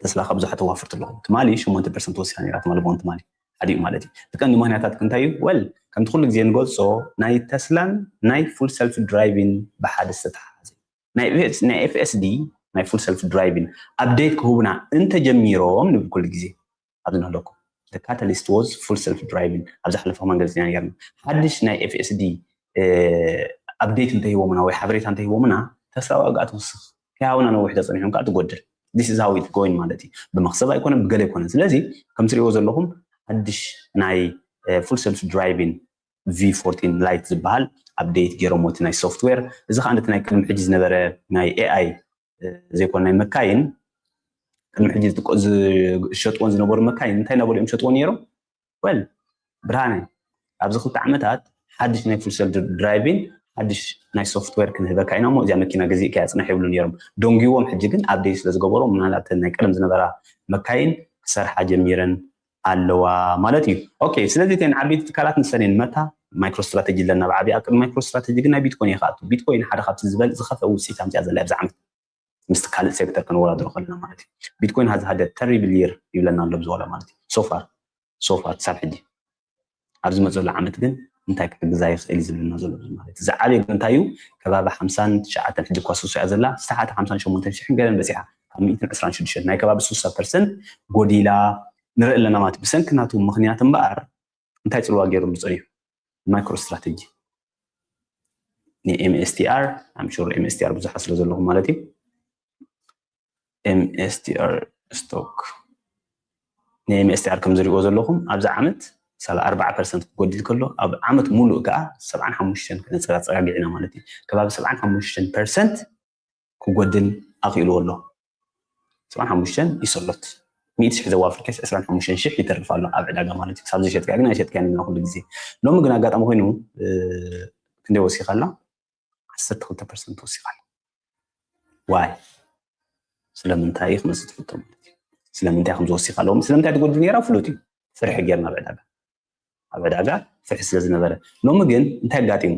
ተስላ ካብ ብዙሓት ኣዋፍርቲ ኣለኹም ትማሊ ሸሞንተ ፐርሰንት ወሲኻ ነይራ ትማሊ ቦን ትማሊ ሓዲኡ ማለት እዩ። እቲ ቀንዲ ምክንያታት እንታይ እዩ? ወል ከምቲ ኩሉ ግዜ ንገልፆ ናይ ተስላን ናይ ፉል ሰልፍ ድራይቪን ብሓደ ዝተተሓሓዘ ናይ ኤፍኤስዲ ናይ ፉል ሰልፍ ድራይቪን ኣፕዴት ክህቡና እንተጀሚሮም ንብል ኩሉ ግዜ ኣብዚ ንህለኩም the catalyst was full self driving ኣብ ዝሓለፈ ከማን ገለፅና ነርና ሓድሽ ናይ ኤፍኤስዲ ኣፕዴት እንተሂቦምና ወይ ሓበሬታ እንተሂቦምና ተስላ ዋጋ ትውስኽ ከይሃቡና ነዊሕ ተፀኒሖም ከዓ ትጎድል this is how it going ማለት እዩ ብመክሰብ ኣይኮነን ብገለ ኣይኮነን ስለዚ ከም ትሪእዎ ዘለኹም ሓድሽ ናይ full self driving V fourteen Lite ዝበሃል ኣፕዴት ገይሮሞ እቲ ናይ ሶፍትዌር እዚ ከዓ ነቲ ናይ ቅድሚ ሕጂ ዝነበረ ናይ ኤኣይ ዘይኮነ ናይ መካይን ቅድሚ ሕጂ ዝሸጥዎን ዝነበሩ መካይን እንታይ እናበሉ እዮም ሸጥዎ ነይሮም ወል ብርሃነ ኣብዚ ክልተ ዓመታት ሓድሽ ናይ ፉል ሰልፍ ድራይቪን ሓድሽ ናይ ሶፍትዌር ክንህበካ ኢና እሞ እዚኣ መኪና ገዚእካ እያ ፅናሕ ይብሉ ነይሮም ደንጉዎም ሕጂ ግን ኣፕዴት ስለ ዝገበሩ ምናልባት ናይ ቀደም ዝነበራ መካይን ክሰርሓ ጀሚረን ኣለዋ ማለት እዩ። ኦኬ ስለዚ እተን ዓበይቲ ትካላት ንሰን እየን መታ ማይክሮ ስትራተጂ ኣለና ብዓብያ ቅድሚ ማይክሮ ስትራተጂ ግን ናይ ቢትኮይን ይክኣቱ ቢትኮይን ሓደ ካብቲ ዝበል ዝኸፈ ውፅኢት ኣምፅያ ዘላ ኣብዚ ዓመት ምስቲ ካልእ ሴክተር ከነወዳድሮ ከለና ማለት እዩ። ቢትኮይን has had a terrible year ይብለና ኣሎ ብዝበላ ማለት እዩ። So far so far ክሳብ ሕጂ ኣብ ዝመፅሉ ዓመት ግን እንታይ ክሕግዛ ይኽእል እዩ ዝብለና ዘሎ ማለት እዩ። ዝዓበየ ግን እንታይ እዩ? ከባቢ ሓምሳን ትሽዓተን፣ ሕጂ እኳ ሱሱ እያ ዘላ፣ ዝተሓተ ሓምሳን ሸሞንተን ሽሕን ገለን በፂሓ፣ ካብ ሚእትን ዕስራን ሽዱሽተን፣ ናይ ከባቢ ስሳ ፐርሰንት ጎዲላ ንርኢ ኣለና ማለት እዩ። ብሰንኪ ናቱ ምኽንያት እምበኣር እንታይ ፅልዋ ገይሩሉ ፀኒሑ? ማይክሮ ስትራቴጂ። ን MSTR፣ I'm sure MSTR ብዙሓት ስለ ዘለኹም ማለት እዩ። MSTR ስቶክ፣ ን MSTR ከም ዝሪእዎ ዘለኹም ኣብዚ ዓመት ሳላ ኣርባዓ ፐርሰንት ክጎድል ከሎ፣ ኣብ ዓመት ሙሉእ ከዓ ሰብዓን ሓሙሽተን ክነፀጋፀጋጊዕና ማለት እዩ። ከባቢ ሰብዓን ሓሙሽተን ፐርሰንት ክጎድል ኣኽኢልዎ ኣሎ። ሰብዓን ሓሙሽተን ይሰሎት፣ ሚእቲ ሽሕ ዘዋፍር ኬስ ዕስራን ሓሙሽተን ሽሕ ይተርፍ ኣሎ ኣብ ዕዳጋ ማለት እዩ። ክሳብ ዝሸጥካ ግን ኣይሸጥካን ኢና ኩሉ ግዜ። ሎሚ ግን ኣጋጣሚ ኮይኑ ክንደይ ወሲኻ ኣላ? ዓሰርተ ክልተ ፐርሰንት ወሲኻ ኣላ። ዋይ? ስለምንታይ እዩ ክመፅእ ትፈልጦ ማለት እዩ። ስለምንታይ ከም ዝወሲኻ ኣለዎም? ስለምንታይ ትጎድል ነይራ? ፍሉጥ እዩ። ፍርሒ ጌርና ኣብ ዕዳጋ፣ ኣብ ዕዳጋ ፍርሒ ስለ ዝነበረ። ሎሚ ግን እንታይ ኣጋጢሙ?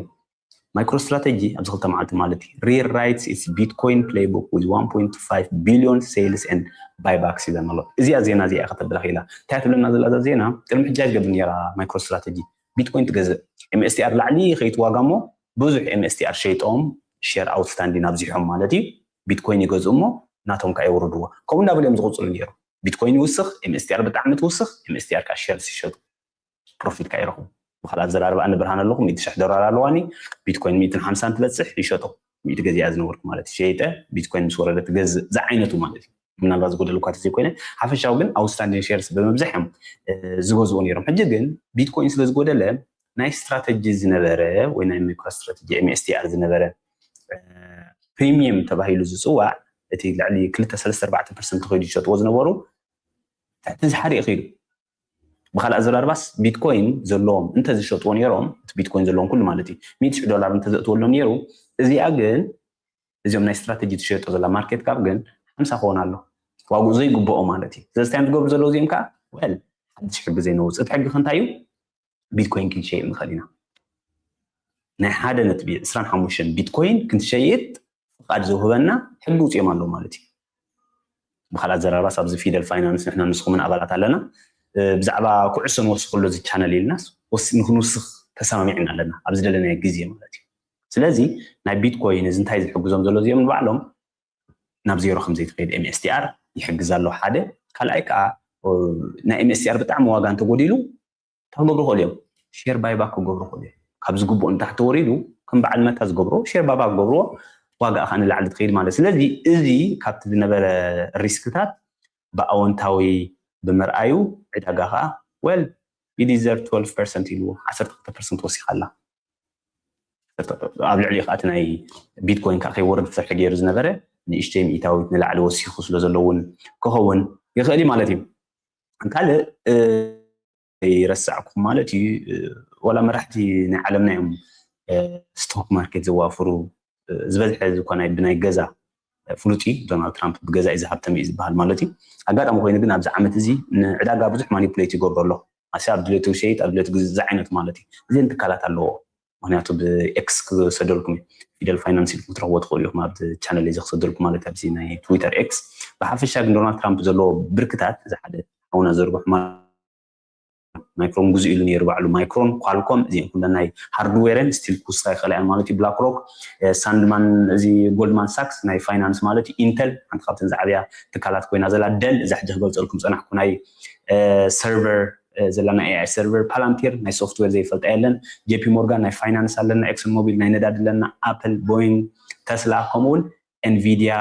ማይክሮ ስትራተጂ ኣብዚ ክልተ መዓልቲ ማለት እዩ rewrites its Bitcoin playbook with one point five billion sales and buybacks ይብለና ኣሎ። እዚኣ ዜና እዚኣ ከተብላ ኽኢላ። እንታይ ትብለና ዘላ እዛ ዜና? ቅድሚ ሕጂ ኣይትገብር ነይራ ማይክሮ ስትራተጂ። ቢትኮይን ትገዝእ፣ MSTR ላዕሊ ኸይትዋጋ እሞ ብዙሕ MSTR ሸይጦም፣ ሼር ኣውትስታንዲን ኣብዚሖም ማለት እዩ። ቢትኮይን ይገዝኡ እሞ ናቶም ከዓ የውርድዎ። ከምኡ እንዳበሉ እዮም ዝቕፅሉ ነይሮም። ቢትኮይን ይውስኽ፣ MSTR ብጣዕሚ ትውስኽ፣ MSTR ከዓ ሼርስ ይሸጡ፣ ፕሮፊት ከዓ ይረኽቡ። ብካልኣት ዘራርባ ኣነ ብርሃን ኣለኹ፣ ሚእቲ ሽሕ ዶላር ኣለዋኒ፣ ቢትኮይን ሚእትን ሓምሳን ትበፅሕ፣ ይሸጦ፣ ሚእቲ ገዚኣ ዝነበርኩ ማለት እዩ። ሸይጠ ቢትኮይን ምስ ወረደ ትገዝእ ዝዓይነቱ ማለት እዩ። ምናልባት ዝጎደልኳ ተዘይኮይነ፣ ሓፈሻዊ ግን ኣውትስታንዲንግ ሼርስ ብምብዛሕ እዮም ዝገዝኡ ነይሮም። ሕጂ ግን ቢትኮይን ስለ ዝጎደለ፣ ናይ ስትራተጂ ዝነበረ ወይ ናይ ማይክሮ ስትራተጂ MSTR ዝነበረ ፕሪሚየም ተባሂሉ ዝፅዋዕ፣ እቲ ልዕሊ ክልተ ሰለስተ ኣርባዕተ ፐርሰንት ከይዱ ዝሸጥዎ ዝነበሩ ትሕቲ ዝሓሪ እዩ ከይዱ። ብካልእ ኣዘራርባስ ቢትኮይን ዘለዎም እንተ ዝሸጥዎ ነይሮም፣ እቲ ቢትኮይን ዘለዎም ኩሉ ማለት እዩ፣ ሚእቲ ሽሕ ዶላር እንተ ዘእትወሎም ነይሩ፣ እዚኣ ግን እዚኦም ናይ ስትራተጂ ትሸጦ ዘላ ማርኬት ካፕ ግን ሓምሳ ክኾን ኣሎ፣ ዋግኡ ዘይግብኦ ማለት እዩ። ስለዚ እንታይ እዮም ዝገብሩ ዘለዉ እዚኦም ከዓ? ወል ሓድሽ ሕጊ ዘይነውፅ። እቲ ሕጊ ከ እንታይ እዩ? ቢትኮይን ክንሸይጥ ንኽእል ኢና። ናይ ሓደ ነጥቢ ዕስራን ሓሙሽተን ቢትኮይን ክንሸይጥ ፍቓድ ዝውህበና ሕጊ ውፅኦም ኣለዉ ማለት እዩ። ብካልእ ኣዘራርባስ ኣብዚ ፊደል ፋይናንስ ንሕና ንስኹምን ኣባላት ኣለና። ብዛዕባ ኩዕሶ ንወስኸሉ እዚ ቻነል ኢልናስ ንክንውስኽ ተሰማሚዕና ኣለና ኣብ ዝደለናዮ ግዜ ማለት እዩ። ስለዚ ናይ ቢትኮይን እዚ እንታይ ዝሕግዞም ዘሎ እዚኦም ንባዕሎም ናብ ዜሮ ከም ዘይትኸይድ MSTR ይሕግዝ ኣሎ ሓደ። ካልኣይ ከዓ ናይ MSTR ብጣዕሚ ዋጋ እንተጎዲሉ እንታይ ክገብሩ ይኽእሉ እዮም? ሼር ባይባክ ክገብሩ ይኽእሉ እዮም። ካብ ዝግብኦ ንታሕቲ ወሪዱ ከም በዓል መታ ዝገብርዎ ሼር ባይባክ ክገብርዎ፣ ዋጋ ከዓ ንላዕሊ ትኸይድ ማለት። ስለዚ እዚ ካብቲ ዝነበረ ሪስክታት ብኣወንታዊ ብምርኣዩ ዕዳጋ ከዓ well you deserve twelve percent ኢልዎ ዓሰርተ ክልተ ፐርሰንት ወሲኻ ኣላ። ኣብ ልዕሊ ከዓ እቲ ናይ ቢትኮይን ከዓ ከይወርድ ፍርሒ ገይሩ ዝነበረ ንእሽተይ ሚእታዊት ንላዕሊ ወሲኹ ስለ ዘሎ እውን ክኸውን ይኽእል እዩ ማለት እዩ። ካልእ ይረሳዕኩም ማለት እዩ። ዋላ መራሕቲ ናይ ዓለምና እዮም ስቶክ ማርኬት ዘዋፍሩ። ዝበዝሐ ዝኾነ ብናይ ገዛ ፍሉጥ እዩ። ዶናልድ ትራምፕ ብገዛ እዩ ዝሃብተም እዩ ዝበሃል ማለት እዩ። ኣጋጣሚ ኮይኑ ግን ኣብዚ ዓመት እዚ ንዕዳጋ ብዙሕ ማኒፕሌት ይገብሮ ኣሎ። ኣሲ ኣብ ድሌቱ ሸይጥ ኣብ ድሌቱ ግዝእ ዝዓይነቱ ማለት እዩ። እዚን ትካላት ኣለዎ። ምክንያቱ ብኤክስ ክሰደልኩም እዩ። ፊደል ፋይናንስ ኢልኩም ትረኽቦ ትኽእሉ ኢኹም። ኣብዚ ቻነል እዚ ክሰደልኩም ማለት ኣብዚ ናይ ትዊተር ኤክስ። ብሓፈሻ ግን ዶናልድ ትራምፕ ዘለዎ ብርክታት እዚ ሓደ ሓውና ዘርግሑ ማይክሮን ግዙ ኢሉ ነይሩ ባዕሉ። ማይክሮን፣ ኳልኮም እዚን ኩለን ናይ ሃርድዌርን ስቲል ክውስኻ ይኽእላ እየን ማለት እዩ። ብላክ ሮክ፣ ሳንድማን፣ እዚ ጎልድማን ሳክስ ናይ ፋይናንስ ማለት እዩ። ኢንተል ሓንቲ ካብተን ዝዓብያ ትካላት ኮይና ዘላ፣ ደል እዛ ሕጂ ክገልፀልኩም ፀናሕኩ ናይ ሰርቨር ዘላ ናይ AI ሰርቨር፣ ፓላንቲር ናይ ሶፍትዌር ዘይፈልጣ የለን። ጄፒ ሞርጋን ናይ ፋይናንስ ኣለና፣ ኤክሶን ሞቢል ናይ ነዳዲ ኣለና፣ ኣፕል፣ ቦይንግ፣ ተስላ ከምኡውን ኤንቪዲያ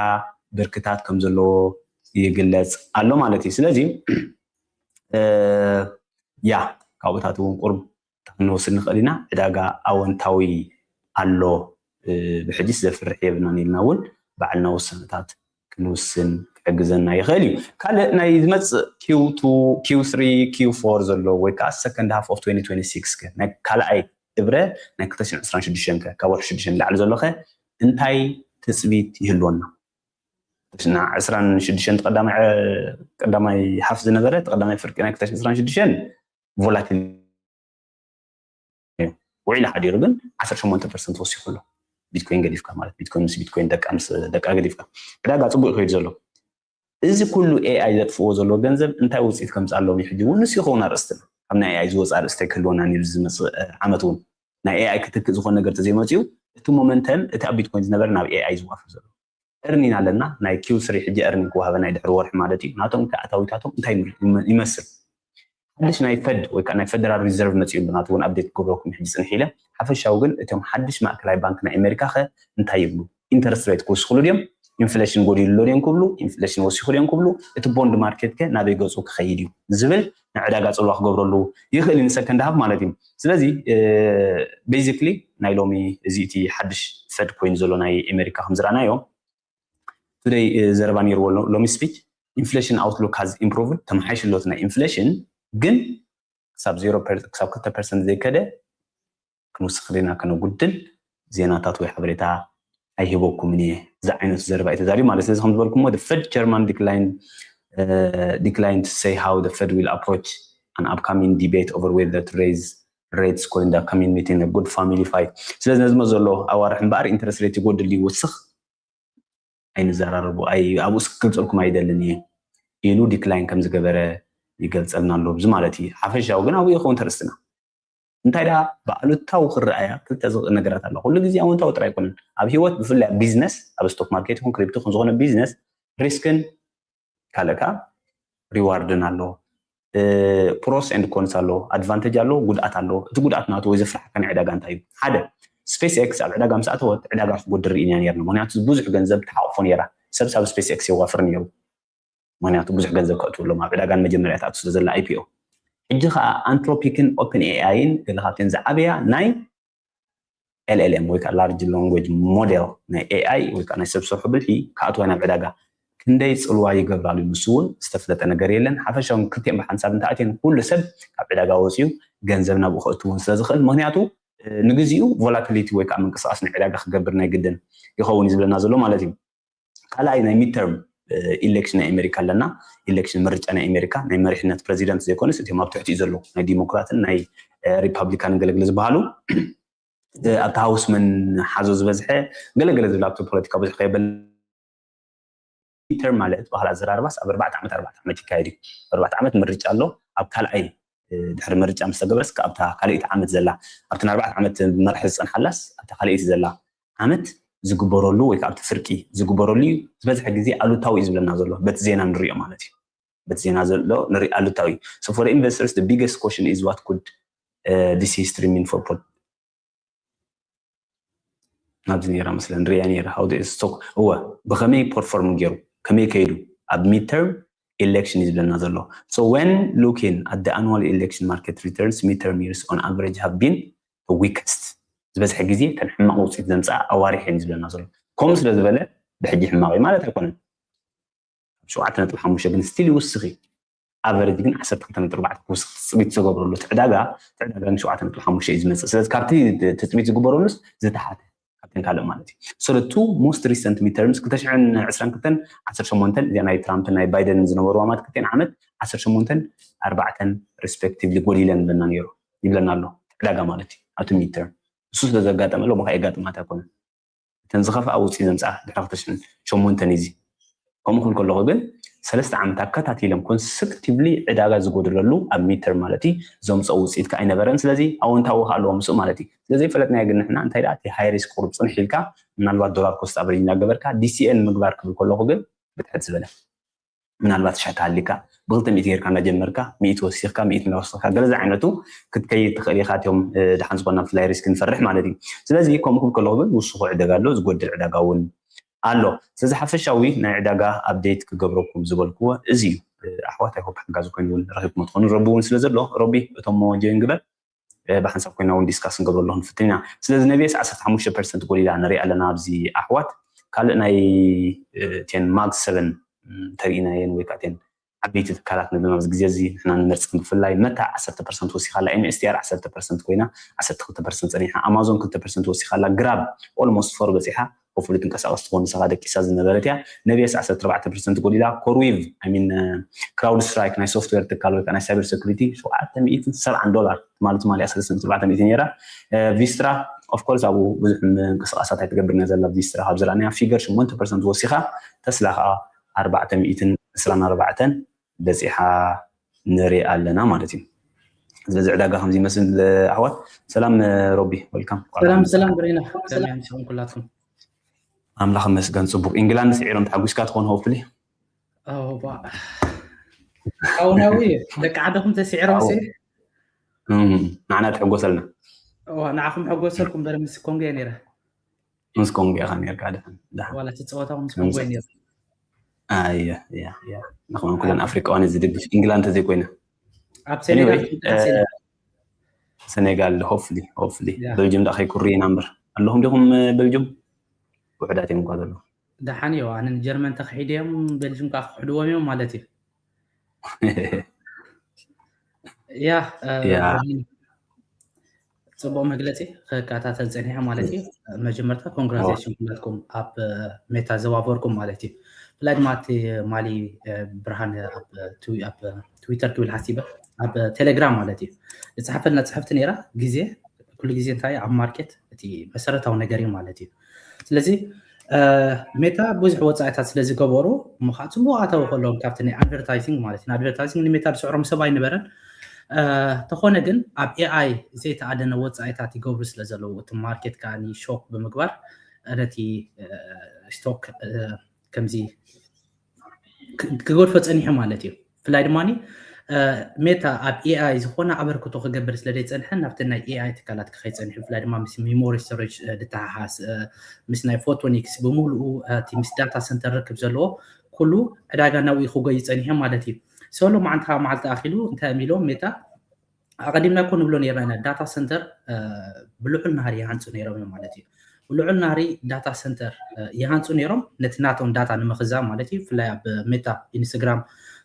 ብርክታት ከም ዘለዎ ይግለፅ ኣሎ ማለት እዩ። ስለዚ ያ ካብኡታት እውን ቁርብ ክንወስድ ንኽእል ኢና። ዕዳጋ ኣወንታዊ ኣሎ፣ ብሕጂስ ዘፍርሕ የብልናን ኢልና እውን ባዕልና ውሳነታት ክንውስን ክሕግዘና ይኽእል እዩ። ካልእ ናይ ዝመፅእ Q two፣ Q three፣ Q four ዘሎ ወይ ከዓ second half of twenty twenty-six ከ ናይ ካልኣይ እብረ ናይ ክልተ ሽሕን ዕስራን ሽዱሽተን ከ ካብ ወርሒ ሽዱሽተ ንላዕሊ ዘሎ ከ እንታይ ትፅቢት ይህልወና? እና ዕስራን ሽዱሽተን ቀዳማይ ቀዳማይ ሓፍ ዝነበረ ቀዳማይ ፍርቂ ናይ ክልተ ሽሕን ዕስራን ሽዱሽተን ቮላቲል እዩ። ውዒሉ ሓዲሩ ግን ዓሰርተ ሸሞንተ ፐርሰንት ወሲኹ ኣሎ። ቢትኮይን ገዲፍካ ማለት ቢትኮይን ምስ ቢትኮይን ደቃ ምስ ደቃ ገዲፍካ ዕዳጋ ፅቡቅ ይኸይድ ዘሎ። እዚ ኩሉ AI ዘጥፍዎ ዘሎ ገንዘብ እንታይ ውፅኢት ከምፅኣሎም እዩ? ሕጂ እውን ንሱ ይኸውን ኣርእስትና። ካብ ናይ AI ዝወፅ ኣርእስቲ ክህልወና እዩ ዝመፅእ ዓመት እውን። ናይ ኤኣይ ክትክእ ዝኾነ ነገር ተዘይመፅኡ እቲ ሞመንተም እቲ ኣብ ቢትኮይን ዝነበረ ናብ ኤኣይ ዝዋፈር ዘሎ። እርኒን ኣለና ናይ ኪው ስሪ ሕጂ እርኒን ክዋሃበና ድሕሪ ወርሒ ማለት እዩ። ናቶም ኣታዊታቶም እንታይ ይመስል? ሓድሽ ናይ ፈድ ወይ ከዓ ናይ ፈደራል ሪዘርቭ መፅኡ ኣሎ። ናቱ እውን ኣፕዴት ክገብረኩም ሕጂ ፅንሕ ኢለ። ሓፈሻዊ ግን እቶም ሓድሽ ማእከላይ ባንክ ናይ ኣሜሪካ ከ እንታይ ይብሉ? ኢንተረስት ሬት ክውስኽሉ ድዮም? ኢንፍሌሽን ጎዲሉ ኣሎ ድዮም ክብሉ? ኢንፍሌሽን ወሲኹ ድዮም ክብሉ? እቲ ቦንድ ማርኬት ከ ናበይ ገፁ ክኸይድ እዩ ዝብል ንዕዳጋ ፅልዋ ክገብረሉ ይኽእል እዩ ንሰከንድ ሃፍ ማለት እዩ። ስለዚ ቤዚክሊ ናይ ሎሚ እዚ እቲ ሓድሽ ፈድ ኮይኑ ዘሎ ናይ ኣሜሪካ ከምዝረኣናዮ ቱደይ ዘረባ ነይርዎ ሎሚ ስፒች ኢንፍሌሽን ኣውትሉክ ሃዝ ኢምፕሩቭድ ተመሓይሽሎት ናይ ኢንፍሌሽን ግን ክሳብ ዜሮ ክሳብ ክልተ ፐርሰንት ዘይከደ ክንውስኽ ዲና ከነጉድል ዜናታት ወይ ሓበሬታ ኣይህበኩምን እየ። እዚ ዓይነት ዘረባ እዩ ተዛሪቡ ማለት ስለዚ ከም ዝበልኩሞ the Fed chairman decline decline to say how the Fed will approach an upcoming debate over whether to raise rates call in the coming meeting a good family fight ስለዚ ነዚ ዘሎ ኣዋርሕ እምበኣር ኢንተረስት ሬት ይጎድል ይወስኽ ኣይንዘራረቡ ኣብኡ ክገልፀልኩም ኣይደልን እየ ኢሉ ዲክላይን ከም ዝገበረ ይገልፀልና ኣሎ እዚ ማለት እዩ ሓፈሻዊ ግን ኣብኡ ይኸውን ተርእስትና እንታይ ደኣ ብኣሉታዊ ክረኣያ ክልተ ነገራት ኣሎ ኩሉ ግዜ ኣወንታዊ ጥራይ ኣይኮነን ኣብ ህይወት ብፍላይ ኣብ ቢዝነስ ኣብ ስቶክ ማርኬት ይኹን ክሪፕቶ ይኹን ዝኾነ ቢዝነስ ሪስክን ካልእ ከዓ ሪዋርድን ኣሎ ፕሮስ ኤንድ ኮንስ ኣሎ ኣድቫንቴጅ ኣሎ ጉድኣት ኣሎ እቲ ጉድኣት ናቱ ወይ ዘፍርሓካ ናይ ዕዳጋ እንታይ እዩ ሓደ ስፔስ ኤክስ ኣብ ዕዳጋ ምስ ኣተወት ዕዳጋ ክትጎድር ኢና ነርና ምክንያቱ ብዙሕ ገንዘብ ተሓቑፎ ነራ ሰብ ሳብ ስፔስ ኤክስ የዋፍር ነይሩ ምክንያቱ ብዙሕ ገንዘብ ከእትወሎም ኣብ ዕዳጋ ንመጀመርያ ተኣቱ ስለ ዘላ ኣይፒኦ ሕጂ ከዓ ኣንትሮፒክን ኦፕን ኤኣይን ገለ ካብተን ዝዓበያ ናይ ኤልኤልኤም ወይ ከዓ ላርጅ ላንጉጅ ሞዴል ናይ ኤኣይ ወይ ከዓ ናይ ሰብ ሰርሑ ብልሒ ክኣትዋ ናብ ዕዳጋ ክንደይ ፅልዋ ይገብራሉ ንሱ እውን ዝተፍለጠ ነገር የለን ሓፈሻውን ክልቲኦም ብሓንሳብ እንተኣትየን ኩሉ ሰብ ካብ ዕዳጋ ወፅዩ ገንዘብ ናብኡ ከእትውን ስለ ዝኽእል ምክንያቱ ንግዚኡ ቮላቲሊቲ ወይ ከዓ ምንቅስቃስ ናይ ዕዳጋ ክገብር ናይ ግድን ይኸውን እዩ ዝብለና ዘሎ ማለት እዩ ካልኣይ ናይ ሚድተርም ኢሌክሽን ናይ ኣሜሪካ ኣለና ኢሌክሽን ምርጫ ናይ ኣሜሪካ ናይ መሪሕነት ፕሬዚደንት ዘይኮነስ እቲኦም ኣብ ትሕቲኡ ዘለዉ ናይ ዲሞክራትን ናይ ሪፓብሊካን ገለግለ ዝበሃሉ ኣብቲ ሃውስ መን ሓዞ ዝበዝሐ ገለገለ ዝብል ኣብቲ ፖለቲካ ብዙሕ ከየበል ሚድተርም ማለት ባህል ኣዘራርባስ ኣብ ኣርባዕተ ዓመት ኣርባዕተ ዓመት ይካየድ እዩ ኣርባዕተ ዓመት ምርጫ ኣሎ ኣብ ካልኣይ ድሕሪ ምርጫ ምስ ተገበረስ ኣብታ ካልኣይቲ ዓመት ዘላ ኣብተን ኣርባዕተ ዓመት መራሒ ዝፀንሓላስ ኣብታ ካልኣይቲ ዘላ ዓመት ዝግበረሉ ወይ ከዓ ኣብቲ ፍርቂ ዝግበረሉ እዩ ዝበዝሐ ግዜ ኣሉታዊ እዩ ዝብለና ዘሎ በቲ ዜና ንሪኦ ማለት እዩ በቲ ዜና ዘሎ ንሪኦ ኣሉታዊ so for investors the biggest question is what could this history mean for ናብዚ ነራ መስለ ንሪያ ነራ how the stock እወ ብኸመይ ፐርፎርም ገይሩ ከመይ ከይዱ ኣብ ሚድተርም election እዩ ዝብለና ዘሎ so when looking at the annual election market returns midterm years on average have been the weakest ዝበዝሐ ግዜ ተን ሕማቕ ውፅኢት ዘምፅኣ ኣዋሪሕ እዩ ዝብለና ዘሎ ከምኡ ስለ ዝበለ ብሕጂ ሕማቕ እዩ ማለት ኣይኮነን ሸውዓተ ነጥቢ ሓሙሽተ ግን ስቲል ይውስኽ እዩ ኣቨረጅ ግን ዓሰርተ ክልተ ነጥቢ ኣርባዕተ ክውስኽ ትፅቢት ዝተገብረሉ እቲ ዕዳጋ እቲ ዕዳጋ ግን ሸውዓተ ነጥቢ ሓሙሽተ እዩ ዝመፅእ ስለዚ ካብቲ ትፅቢት ዝግበረሉስ ዝተሓተ ካብተን ካልእ ማለት እዩ so the two most recent midterms ክልተ ሽሕን ዕስራን ክልተን ዓሰርተ ሸሞንተን እዚኣ ናይ ትራምፕን ናይ ባይደንን ዝነበርዋ ማለት ክልተን ዓመት ዓሰርተ ሸሞንተን ኣርባዕተን ሪስፔክቲቭሊ ጎዲለን ይብለና ነይሩ ይብለና ኣሎ ዕዳጋ ማለት እዩ ኣብቲ ሚድተርም እሱ ስለ ዘጋጠመ ሎሚ ከዓ የጋጥማት ኣይኮነን እተን ዝኸፍኣ ውፅኢት ዘምፅኣ ድሕሪ ክልተ ሽሕን ሸሞንተን እዩ ከምኡ ክብል ከለኹ ግን ሰለስተ ዓመት ኣከታቲሎም ኮንሰክቲቭሊ ዕዳጋ ዝጎደለሉ ኣብ ሚድተርም ማለት እዩ ዘምፅኦ ውፅኢት ከዓ ኣይነበረን ስለዚ ኣወንታዊ ከዓ ኣለዎ ምስኡ ማለት እዩ ስለዘይፈለጥናዮ ግን ንሕና እንታይ ደኣ እቲ ሃይ ሪስክ ቁሩብ ፅንሕ ኢልካ ምናልባት ዶላር ኮስት ኣቨሬጅ እናገበርካ ዲሲኤል ምግባር ክብል ከለኹ ግን ብትሕት ዝበለ ምናልባት ትሽዓተ ሃሊካ ብክልተ ሚእቲ ጌርካ እናጀመርካ ሚእቲ ወሲኽካ ሚእቲ እናወሰኽካ ገለ ዝዓይነቱ ክትከይድ ትኽእል ኢኻ እቲኦም ድሓን ዝኾና ብፍላይ ሪስክ ንፈርሕ ማለት እዩ ስለዚ ከምኡ ክብል ከለኹ ግን ውስኹ ዕደጋ ኣሎ ዝጎድል ዕዳጋ እውን ኣሎ ስለዚ ሓፈሻዊ ናይ ዕዳጋ ኣፕዴት ክገብረኩም ዝበልክዎ እዚ እዩ ኣሕዋት ኣይሆፕ ሓጋዚ ኮይኑ እውን ረኺብኩም ትኾኑ ረቢ እውን ስለ ዘሎ ረቢ እቶም ጆይን ግበር ብሓንሳብ ኮይና እውን ዲስካስ ንገብረሉ ክንፍትን ኢና ስለዚ ነቤስ ዓሰርተ ሓሙሽተ ፐርሰንት ጎሊላ ንሪኣ ኣለና ኣብዚ ኣሕዋት ካልእ ናይ ቴን ማግ ሰቨን እንተሪኢናየን ወይ ከዓ ቴን ዓበይቲ ትካላት ንብሎም ኣብዚ ግዜ እዚ ንሕና ንመርፅን ብፍላይ መታ ዓሰርተ ፐርሰንት ወሲኻ ኣላ ኤምኤስቲኣር ዓሰርተ ፐርሰንት ኮይና ዓሰርተ ክልተ ፐርሰንት ፀኒሓ ኣማዞን ክልተ ፐርሰንት ወሲኻ ኣላ ግራብ ኦልሞስት ፎር በፂሓ ሆፕፉሊ ትንቀሳቀስ ትኸውን ንስኻ ደቂሳ ዝነበረት እያ ነቢስ ዓሰርተ ኣርባዕተ ፐርሰንት ጎዲላ ኮርዊቭ ሚን ክራውድ ስትራይክ ናይ ሶፍትዌር ትካል ወይ ናይ ሳይበር ሴኩሪቲ ሸውዓተ ሚእትን ሰብዓን ዶላር ትማሊ ትማሊ ኣስራ ሰለስተ ነጥቢ ኣርባዕተ ሚእቲ ነይራ ቪስትራ ኦፍኮርስ ኣብኡ ብዙሕ ምንቅስቃሳት ኣይትገብር እያ ዘላ ቪስትራ ካብ ዝረኣናያ ፊገር ሸሞንተ ፐርሰንት ወሲኻ ተስላ ከዓ ኣርባዕተ ሚእትን ዕስራን ኣርባዕተን በፂሓ ንሪኣ ኣለና ማለት እዩ ስለዚ ዕዳጋ ከምዚ ይመስል። ኣሕዋት ሰላም። ሮቢ፣ ወልካም። ሰላም ሰላም ብሬና፣ ከመይ ኣምሲኹም ኩላትኩም? ኣምላኽ መስገን ጽቡቅ። ኢንግላንድ ስዒሮም ተሓጒስካ ትኾን? ሆፕሊ ኣውባ ሓውናዊ ደቂ ዓደኹም ተስዒሮም ሲ ንዓና ትሕጎሰልና። ንዓኹም ሕጎሰልኩም በር ምስ ኮንጎ ነይረ። ምስ ኮንጎ ኢኻ ነርካ ድሓን ድሓን ዋላ እቲ ፀወታኹም ምስ ኮንጎ ነይሩ። ኣየ ያ ያ ንኹን ኩለን ኣፍሪቃውያን ዝድግፍ ኢንግላንድ ተዘይኮይና ኣብ ሴኔጋል ሴኔጋል ሆፍሊ ሆፍሊ በልጅም ዳ ከይኩሪ ኢና እምበር ኣለኹም ዲኹም በልጅም ውሕዳት እዮም እኳ ዘለኹ። ደሓን እዮ ኣነ ንጀርመን ተኽሒደ እዮም ቤልጅም ከዓ ክሕድዎም እዮም ማለት እዩ። ያ ጽቡቅ መግለጺ ክከታተል ጸኒሐ ማለት እዩ። መጀመርታ ኮንግራቴሽን ኩላትኩም ኣብ ሜታ ዘዋፈርኩም ማለት እዩ። ብፍላይ ድማ እቲ ማሊ ብርሃን ኣብ ትዊተር ክብል ሓሲበ ኣብ ቴሌግራም ማለት እዩ ዝፅሓፈልና ፅሕፍቲ ነይራ ግዜ ኩሉ ግዜ እንታይ ኣብ ማርኬት እቲ መሰረታዊ ነገር እዩ ማለት እዩ። ስለዚ ሜታ ብዙሕ ወፃኢታት ስለ ዝገበሩ እሞ ከዓ ፅቡቅ ኣታዊ ከለዎም ካብቲ ናይ ኣድቨርታይዚንግ ማለት እዩ። ኣድቨርታይዚንግ ንሜታ ዝስዕሮም ሰብ ኣይነበረን። ተኾነ ግን ኣብ ኤኣይ ዘይተኣደነ ወፃኢታት ይገብሩ ስለ ዘለዉ እቲ ማርኬት ከዓ ሾክ ብምግባር ነቲ ስቶክ ከምዚ ክገድፎ ፀኒሑ ማለት እዩ። ብፍላይ ድማ ሜታ ኣብ ኤኣይ ዝኾነ ኣበርክቶ ክገብር ስለ ዘይፀንሐ ናብቲ ናይ ኤኣይ ትካላት ክኸይድ ፀኒሑ። ብፍላይ ድማ ምስ ሚሞሪ ስቶሬጅ ዝተሓሓስ ምስ ናይ ፎቶኒክስ ብምሉኡ እቲ ምስ ዳታ ሰንተር ርክብ ዘለዎ ኩሉ ዕዳጋ ናብኡ ክጎይ ፀኒሑ ማለት እዩ። ሶ ሎማዓንቲ ካብ መዓልቲ ኣኺሉ እንታይ እዮም ኢሎም ሜታ ኣቐዲምና እኮ ንብሎ ነርና ኢና ዳታ ሰንተር ብልዑል ናህሪ ይሃንፁ ነይሮም እዮም ማለት እዩ። ብልዑል ናህሪ ዳታ ሰንተር ይሃንፁ ነይሮም ነቲ ናቶም ዳታ ንምኽዛብ ማለት እዩ። ብፍላይ ኣብ ሜታ ኢንስታግራም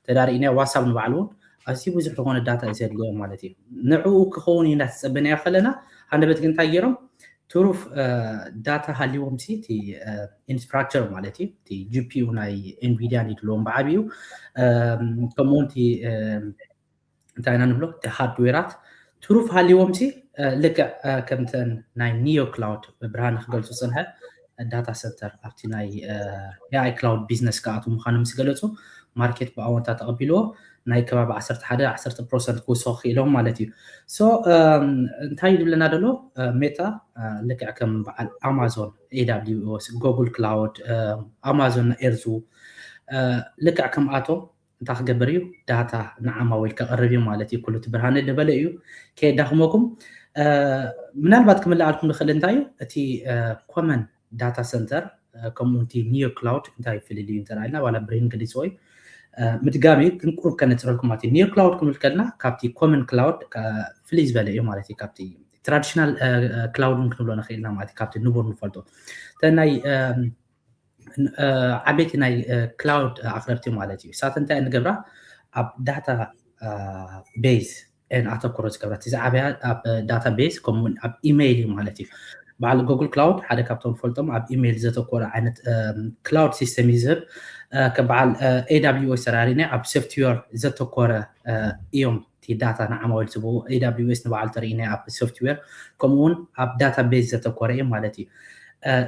ተዳሪእና ዋትሳፕ ንባዕሉ እውን ኣዝዩ ብዙሕ ዝኾነ ዳታ እዩ ዘድልዮ ማለት እዩ። ንዕኡ ክኸውን ኢና ተፀበናዮ ከለና ሃንደበት ግን እንታይ ገይሮም ትሩፍ ዳታ ሃልዎም ሲ እቲ ኢንፍራስትራክቸር ማለት እዩ እቲ ጂፒዩ ናይ ኤንቪዲያ ይድልዎም ብዓብዩ ከምኡ እውን እቲ እንታይ ኢና ንብሎ እቲ ሃርድዌራት ትሩፍ ሃልዎም ሲ ልክዕ ከምተን ናይ ኒዮ ክላውድ ብርሃን ክገልፁ ፅንሐ ዳታ ሰንተር ኣብቲ ናይ ኤኣይ ክላውድ ቢዝነስ ክኣትዉ ምዃኖም ምስ ገለፁ ማርኬት ብኣወንታ ተቐቢልዎ ናይ ከባቢ ዓሰርተ ሓደ ዓሰርተ ፐርሰንት ክውስኹ ክኢሎም ማለት እዩ። ሶ እንታይ ይድብለና ደሎ ሜታ ልክዕ ከም በዓል ኣማዞን ኤዳብሊውኤስ ጉግል ክላውድ ኣማዞን ኤርዙ ልክዕ ከምኣቶም እንታይ ክገብር እዩ ዳታ ንዓማዊል ከቕርብ እዩ ማለት እዩ። ኩሉ እቲ ብርሃነ ደበለ እዩ ከየዳኽመኩም ምናልባት ክምልኣልኩም ንኽእል እንታይ እዩ እቲ ኮመን ዳታ ሰንተር ከምኡ እቲ ኒዮ ክላውድ እንታይ ፍልል እዩ እንተና ዋላ ብሬን ገሊፅዎ እዩ ምድጋሚ ግን ቁሩብ ከነፅረልኩም ማለት እዩ። ኒዮ ክላውድ ክንብል ከለና ካብቲ ኮመን ክላውድ ፍልይ ዝበለ እዩ ማለት እዩ። ካብቲ ትራዲሽናል ክላውድ እውን ክንብሎ ንኽእልና ማለት እዩ። ካብቲ ንቡር ንፈልጦ ናይ ዓበይቲ ናይ ክላውድ ኣቕረብቲ ማለት እዩ። ሳት እንታይ ንገብራ ኣብ ዳታ ቤዝ ኣተኮሮ ዝገብራ እቲ ዝዓበያ ኣብ ዳታ ቤዝ ከምኡውን ኣብ ኢሜይል እዩ ማለት እዩ። በዓል ጉግል ክላውድ ሓደ ካብቶም ፈልጦም ኣብ ኢሜይል ዘተኮረ ዓይነት ክላውድ ሲስተም እዩ ዝህብ። ከም በዓል ኤዳብሊውኤስ ተራሪና ኣብ ሶፍትዌር ዘተኮረ እዮም እቲ ዳታ ንዓማዊል ዝብኡ ኤዳብሊውኤስ ንባዕሉ ተርእና ኣብ ሶፍትዌር ከምኡውን ኣብ ዳታ ቤዝ ዘተኮረ እዩ ማለት እዩ።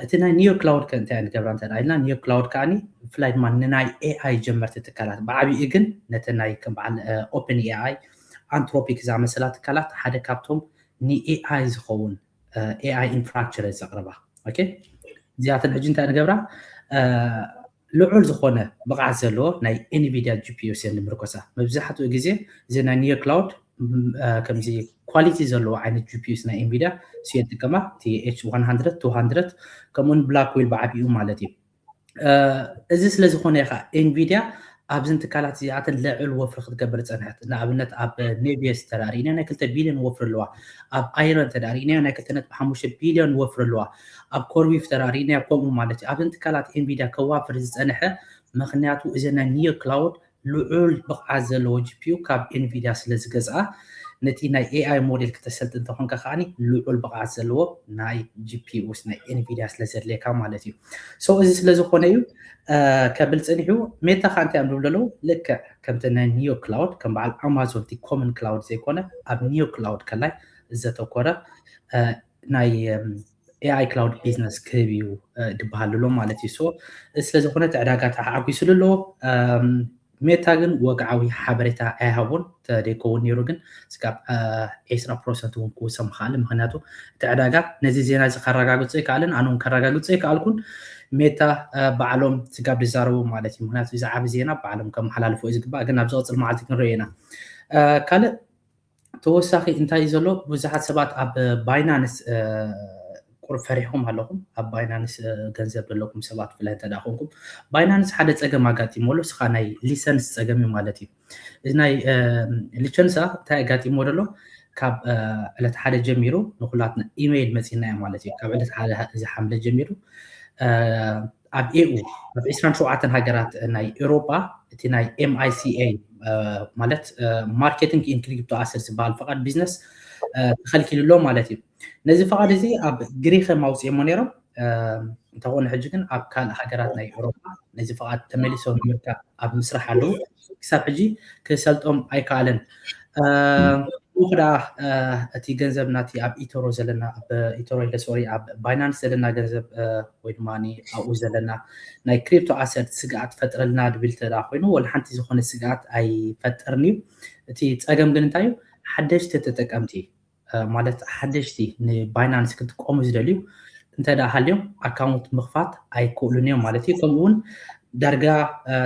እቲ ናይ ኒዮ ክላውድ ከ እንታይ ንገብራ እንተ ኢልና ኒዮ ክላውድ ከዓኒ ብፍላይ ድማ ንናይ ኤኣይ ጀመርቲ ትካላት ብዓብኡ ግን ነተ ናይ ከም በዓል ኦፕን ኤኣይ ኣንትሮፒክ ዝኣመሰላ ትካላት ሓደ ካብቶም ንኤኣይ ዝኸውን ኤኣይ ኢንፍራስትራክቸር ዘቕርባ እዚኣተን ሕጂ እንታይ ንገብራ ልዑል ዝኾነ ብቕዓት ዘለዎ ናይ ኤንቪድያ ጂፒዩስ እየን ንምርኮሳ። መብዛሕትኡ ግዜ እዚ ናይ ኒዮ ክላውድ ከምዚ ኳሊቲ ዘለዎ ዓይነት ጂፒዩስ ናይ ኤንቪድያ እሱ የጥቀማ እቲ ኤች ዋን ሃንድረድ ቱ ሃንድረድ ከምኡውን ብላክዌል ብዓቢኡ ማለት እዩ። እዚ ስለ ዝኾነ ከዓ ኤንቪድያ ኣብዝን ትካላት እዚኣተን ልዕል ወፍሪ ክትገብር ፀንሐት። ንኣብነት ኣብ ኔቪየስ ተዳሪእና ናይ ክልተ ቢልዮን ወፍሪ ኣለዋ። ኣብ ኣይረን ተዳሪእና ናይ ክልተ ነጥቢ ሓሙሽተ ቢልዮን ወፍሪ ኣለዋ። ኣብ ኮርቪፍ ተዳሪእና ከምኡ ማለት እዩ። ኣብዝን ትካላት ኤንቪድያ ከዋፍር ዝፀንሐ ምክንያቱ እዚ ናይ ኒዮ ክላውድ ልዑል ብቕዓት ዘለዎ ጂፒዩ ካብ ኤንቪድያ ስለ ዝገዝኣ ነቲ ናይ ኤኣይ ሞዴል ክተሰልጥ እንተኾንካ ከዓኒ ልዑል ብቕዓት ዘለዎ ናይ ጂፒዩስ ናይ ኤንቪድያ ስለ ዘድልየካ ማለት እዩ። ሶ እዚ ስለ ዝኾነ እዩ ከብል ፀኒሑ። ሜታ ከዓ እንታይ እዮም ዝብሉ ዘለዉ ልክዕ ከምቲ ናይ ኒዮ ክላውድ ከም በዓል ኣማዞን እቲ ኮመን ክላውድ ዘይኮነ ኣብ ኒዮ ክላውድ ከላይ ዘተኮረ ናይ ኤኣይ ክላውድ ቢዝነስ ክህብ እዩ ዝበሃል ኣሎ ማለት እዩ። ሶ ስለዝኾነ እቲ ዕዳጋ ተዓጒስሉ ኣሎ። ሜታ ግን ወግዓዊ ሓበሬታ ኣይሃቡን። ተደይከውን ነይሩ ግን ስጋብ ዒስራ ፐርሰንት እውን ክውሰም ይኽእል። ምክንያቱ እቲ ዕዳጋ ነዚ ዜና እዚ ከረጋግጾ ይከኣልን ኣነ እውን ከረጋግጾ ይከኣልኩን ሜታ ባዕሎም ስጋብ ዝዛረቡ ማለት እዩ። ምክንያቱ እዚ ዓብ ዜና ባዕሎም ከመሓላልፎ እዩ ዝግባእ። ግን ኣብ ዝቕፅል መዓልቲ ክንሪኦ ኢና። ካልእ ተወሳኺ እንታይ እዩ ዘሎ? ብዙሓት ሰባት ኣብ ባይናንስ ቁሩብ ፈሪሕኩም ኣለኹም። ኣብ ባይናንስ ገንዘብ ዘለኩም ሰባት ብፍላይ እንተ ደኣ ኮንኩም፣ ባይናንስ ሓደ ጸገም ኣጋጢሞ ኣሎ። እስኻ ናይ ሊሰንስ ጸገም እዩ ማለት እዩ። እዚ ናይ ሊሰንሳ እንታይ ኣጋጢሞ ዘሎ? ካብ ዕለት ሓደ ጀሚሩ ንኩላትና ኢሜይል መጺና እያ ማለት እዩ። ካብ ዕለት ሓደ እዚ ሓምለ ጀሚሩ ኣብ ኤኡ ኣብ ዕስራን ሸውዓተን ሃገራት ናይ ኤውሮጳ እቲ ናይ ኤምኣይሲኤ ማለት ማርኬቲንግ ኢን ክሪፕቶ ኣሰት ዝበሃል ፍቓድ ቢዝነስ ተኸልኪሉ ኣሎ ማለት እዩ። ነዚ ፍቓድ እዚ ኣብ ግሪኸ ማውፅኦሞ ነይሮም። እንተኾነ ሕጂ ግን ኣብ ካልእ ሃገራት ናይ ኤውሮጳ ነዚ ፍቓድ ተመሊሶም ንምርካብ ኣብ ምስራሕ ኣለዉ። ክሳብ ሕጂ ክሰልጦም ኣይከኣለን። ብኡ ከዓ እቲ ገንዘብ ናቲ ኣብ ኢቶሮ ዘለና ኣብ ኢቶሮ ኢለ ሶሪ ኣብ ባይናንስ ዘለና ገንዘብ ወይ ድማ ኣብኡ ዘለና ናይ ክሪፕቶ ኣሰት ስግኣት ፈጥረልና ድብል ተዳ ኮይኑ ወላ ሓንቲ ዝኾነ ስግኣት ኣይፈጥርን እዩ። እቲ ፀገም ግን እንታይ እዩ? ሓደሽቲ ተጠቀምቲ ማለት ሓደሽቲ ንባይናንስ ክጥቀሙ ዝደልዩ እንተ ደኣ ሃልዮም ኣካውንት ምኽፋት ኣይክእሉን እዮም ማለት እዩ። ከምኡ እውን ዳርጋ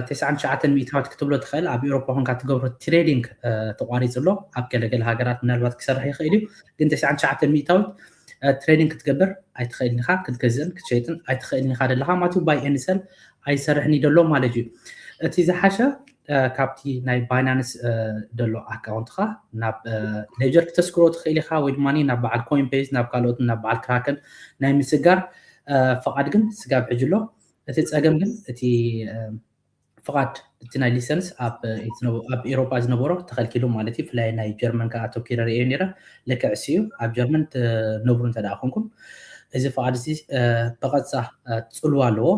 ተስዓን ትሽዓተን ሚእታዊት ክትብሎ ትኽእል። ኣብ ኤውሮፓ ኮንካ ትገብሮ ትሬዲንግ ተቋሪፁ ኣሎ። ኣብ ገለገለ ሃገራት ምናልባት ክሰርሕ ይኽእል እዩ፣ ግን ተስዓን ትሽዓተን ሚእታዊት ትሬዲንግ ክትገብር ኣይትኽእልን ኢኻ፣ ክትገዝእን ክትሸይጥን ኣይትኽእልን ኢኻ ደለኻ ማለት እዩ። ባይ ኤንድ ሰል ኣይሰርሕን እዩ ደሎ ማለት እዩ። እቲ ዝሓሸ ካብቲ ናይ ባይናንስ ደሎ ኣካውንትኻ ናብ ሌጀር ክተስክሮ ትኽእል ኢኻ፣ ወይ ድማ ናብ በዓል ኮይንቤዝ ናብ ካልኦት ናብ በዓል ክራከን ናይ ምስጋር ፍቓድ ግን ስጋብ ሕጂ ኣሎ። እቲ ፀገም ግን እቲ ፍቓድ እቲ ናይ ሊሰንስ ኣብ ኤሮፓ ዝነበሮ ተኸልኪሉ ማለት እዩ። ብፍላይ ናይ ጀርመን ከዓ ኣተኪረ ርእዮ ነይረ። ልክዕ እሱ እዩ። ኣብ ጀርመን ትነብሩ እንተ ደኣ ኮንኩም እዚ ፍቓድ እዚ ብቐጥታ ፅልዋ ኣለዎ።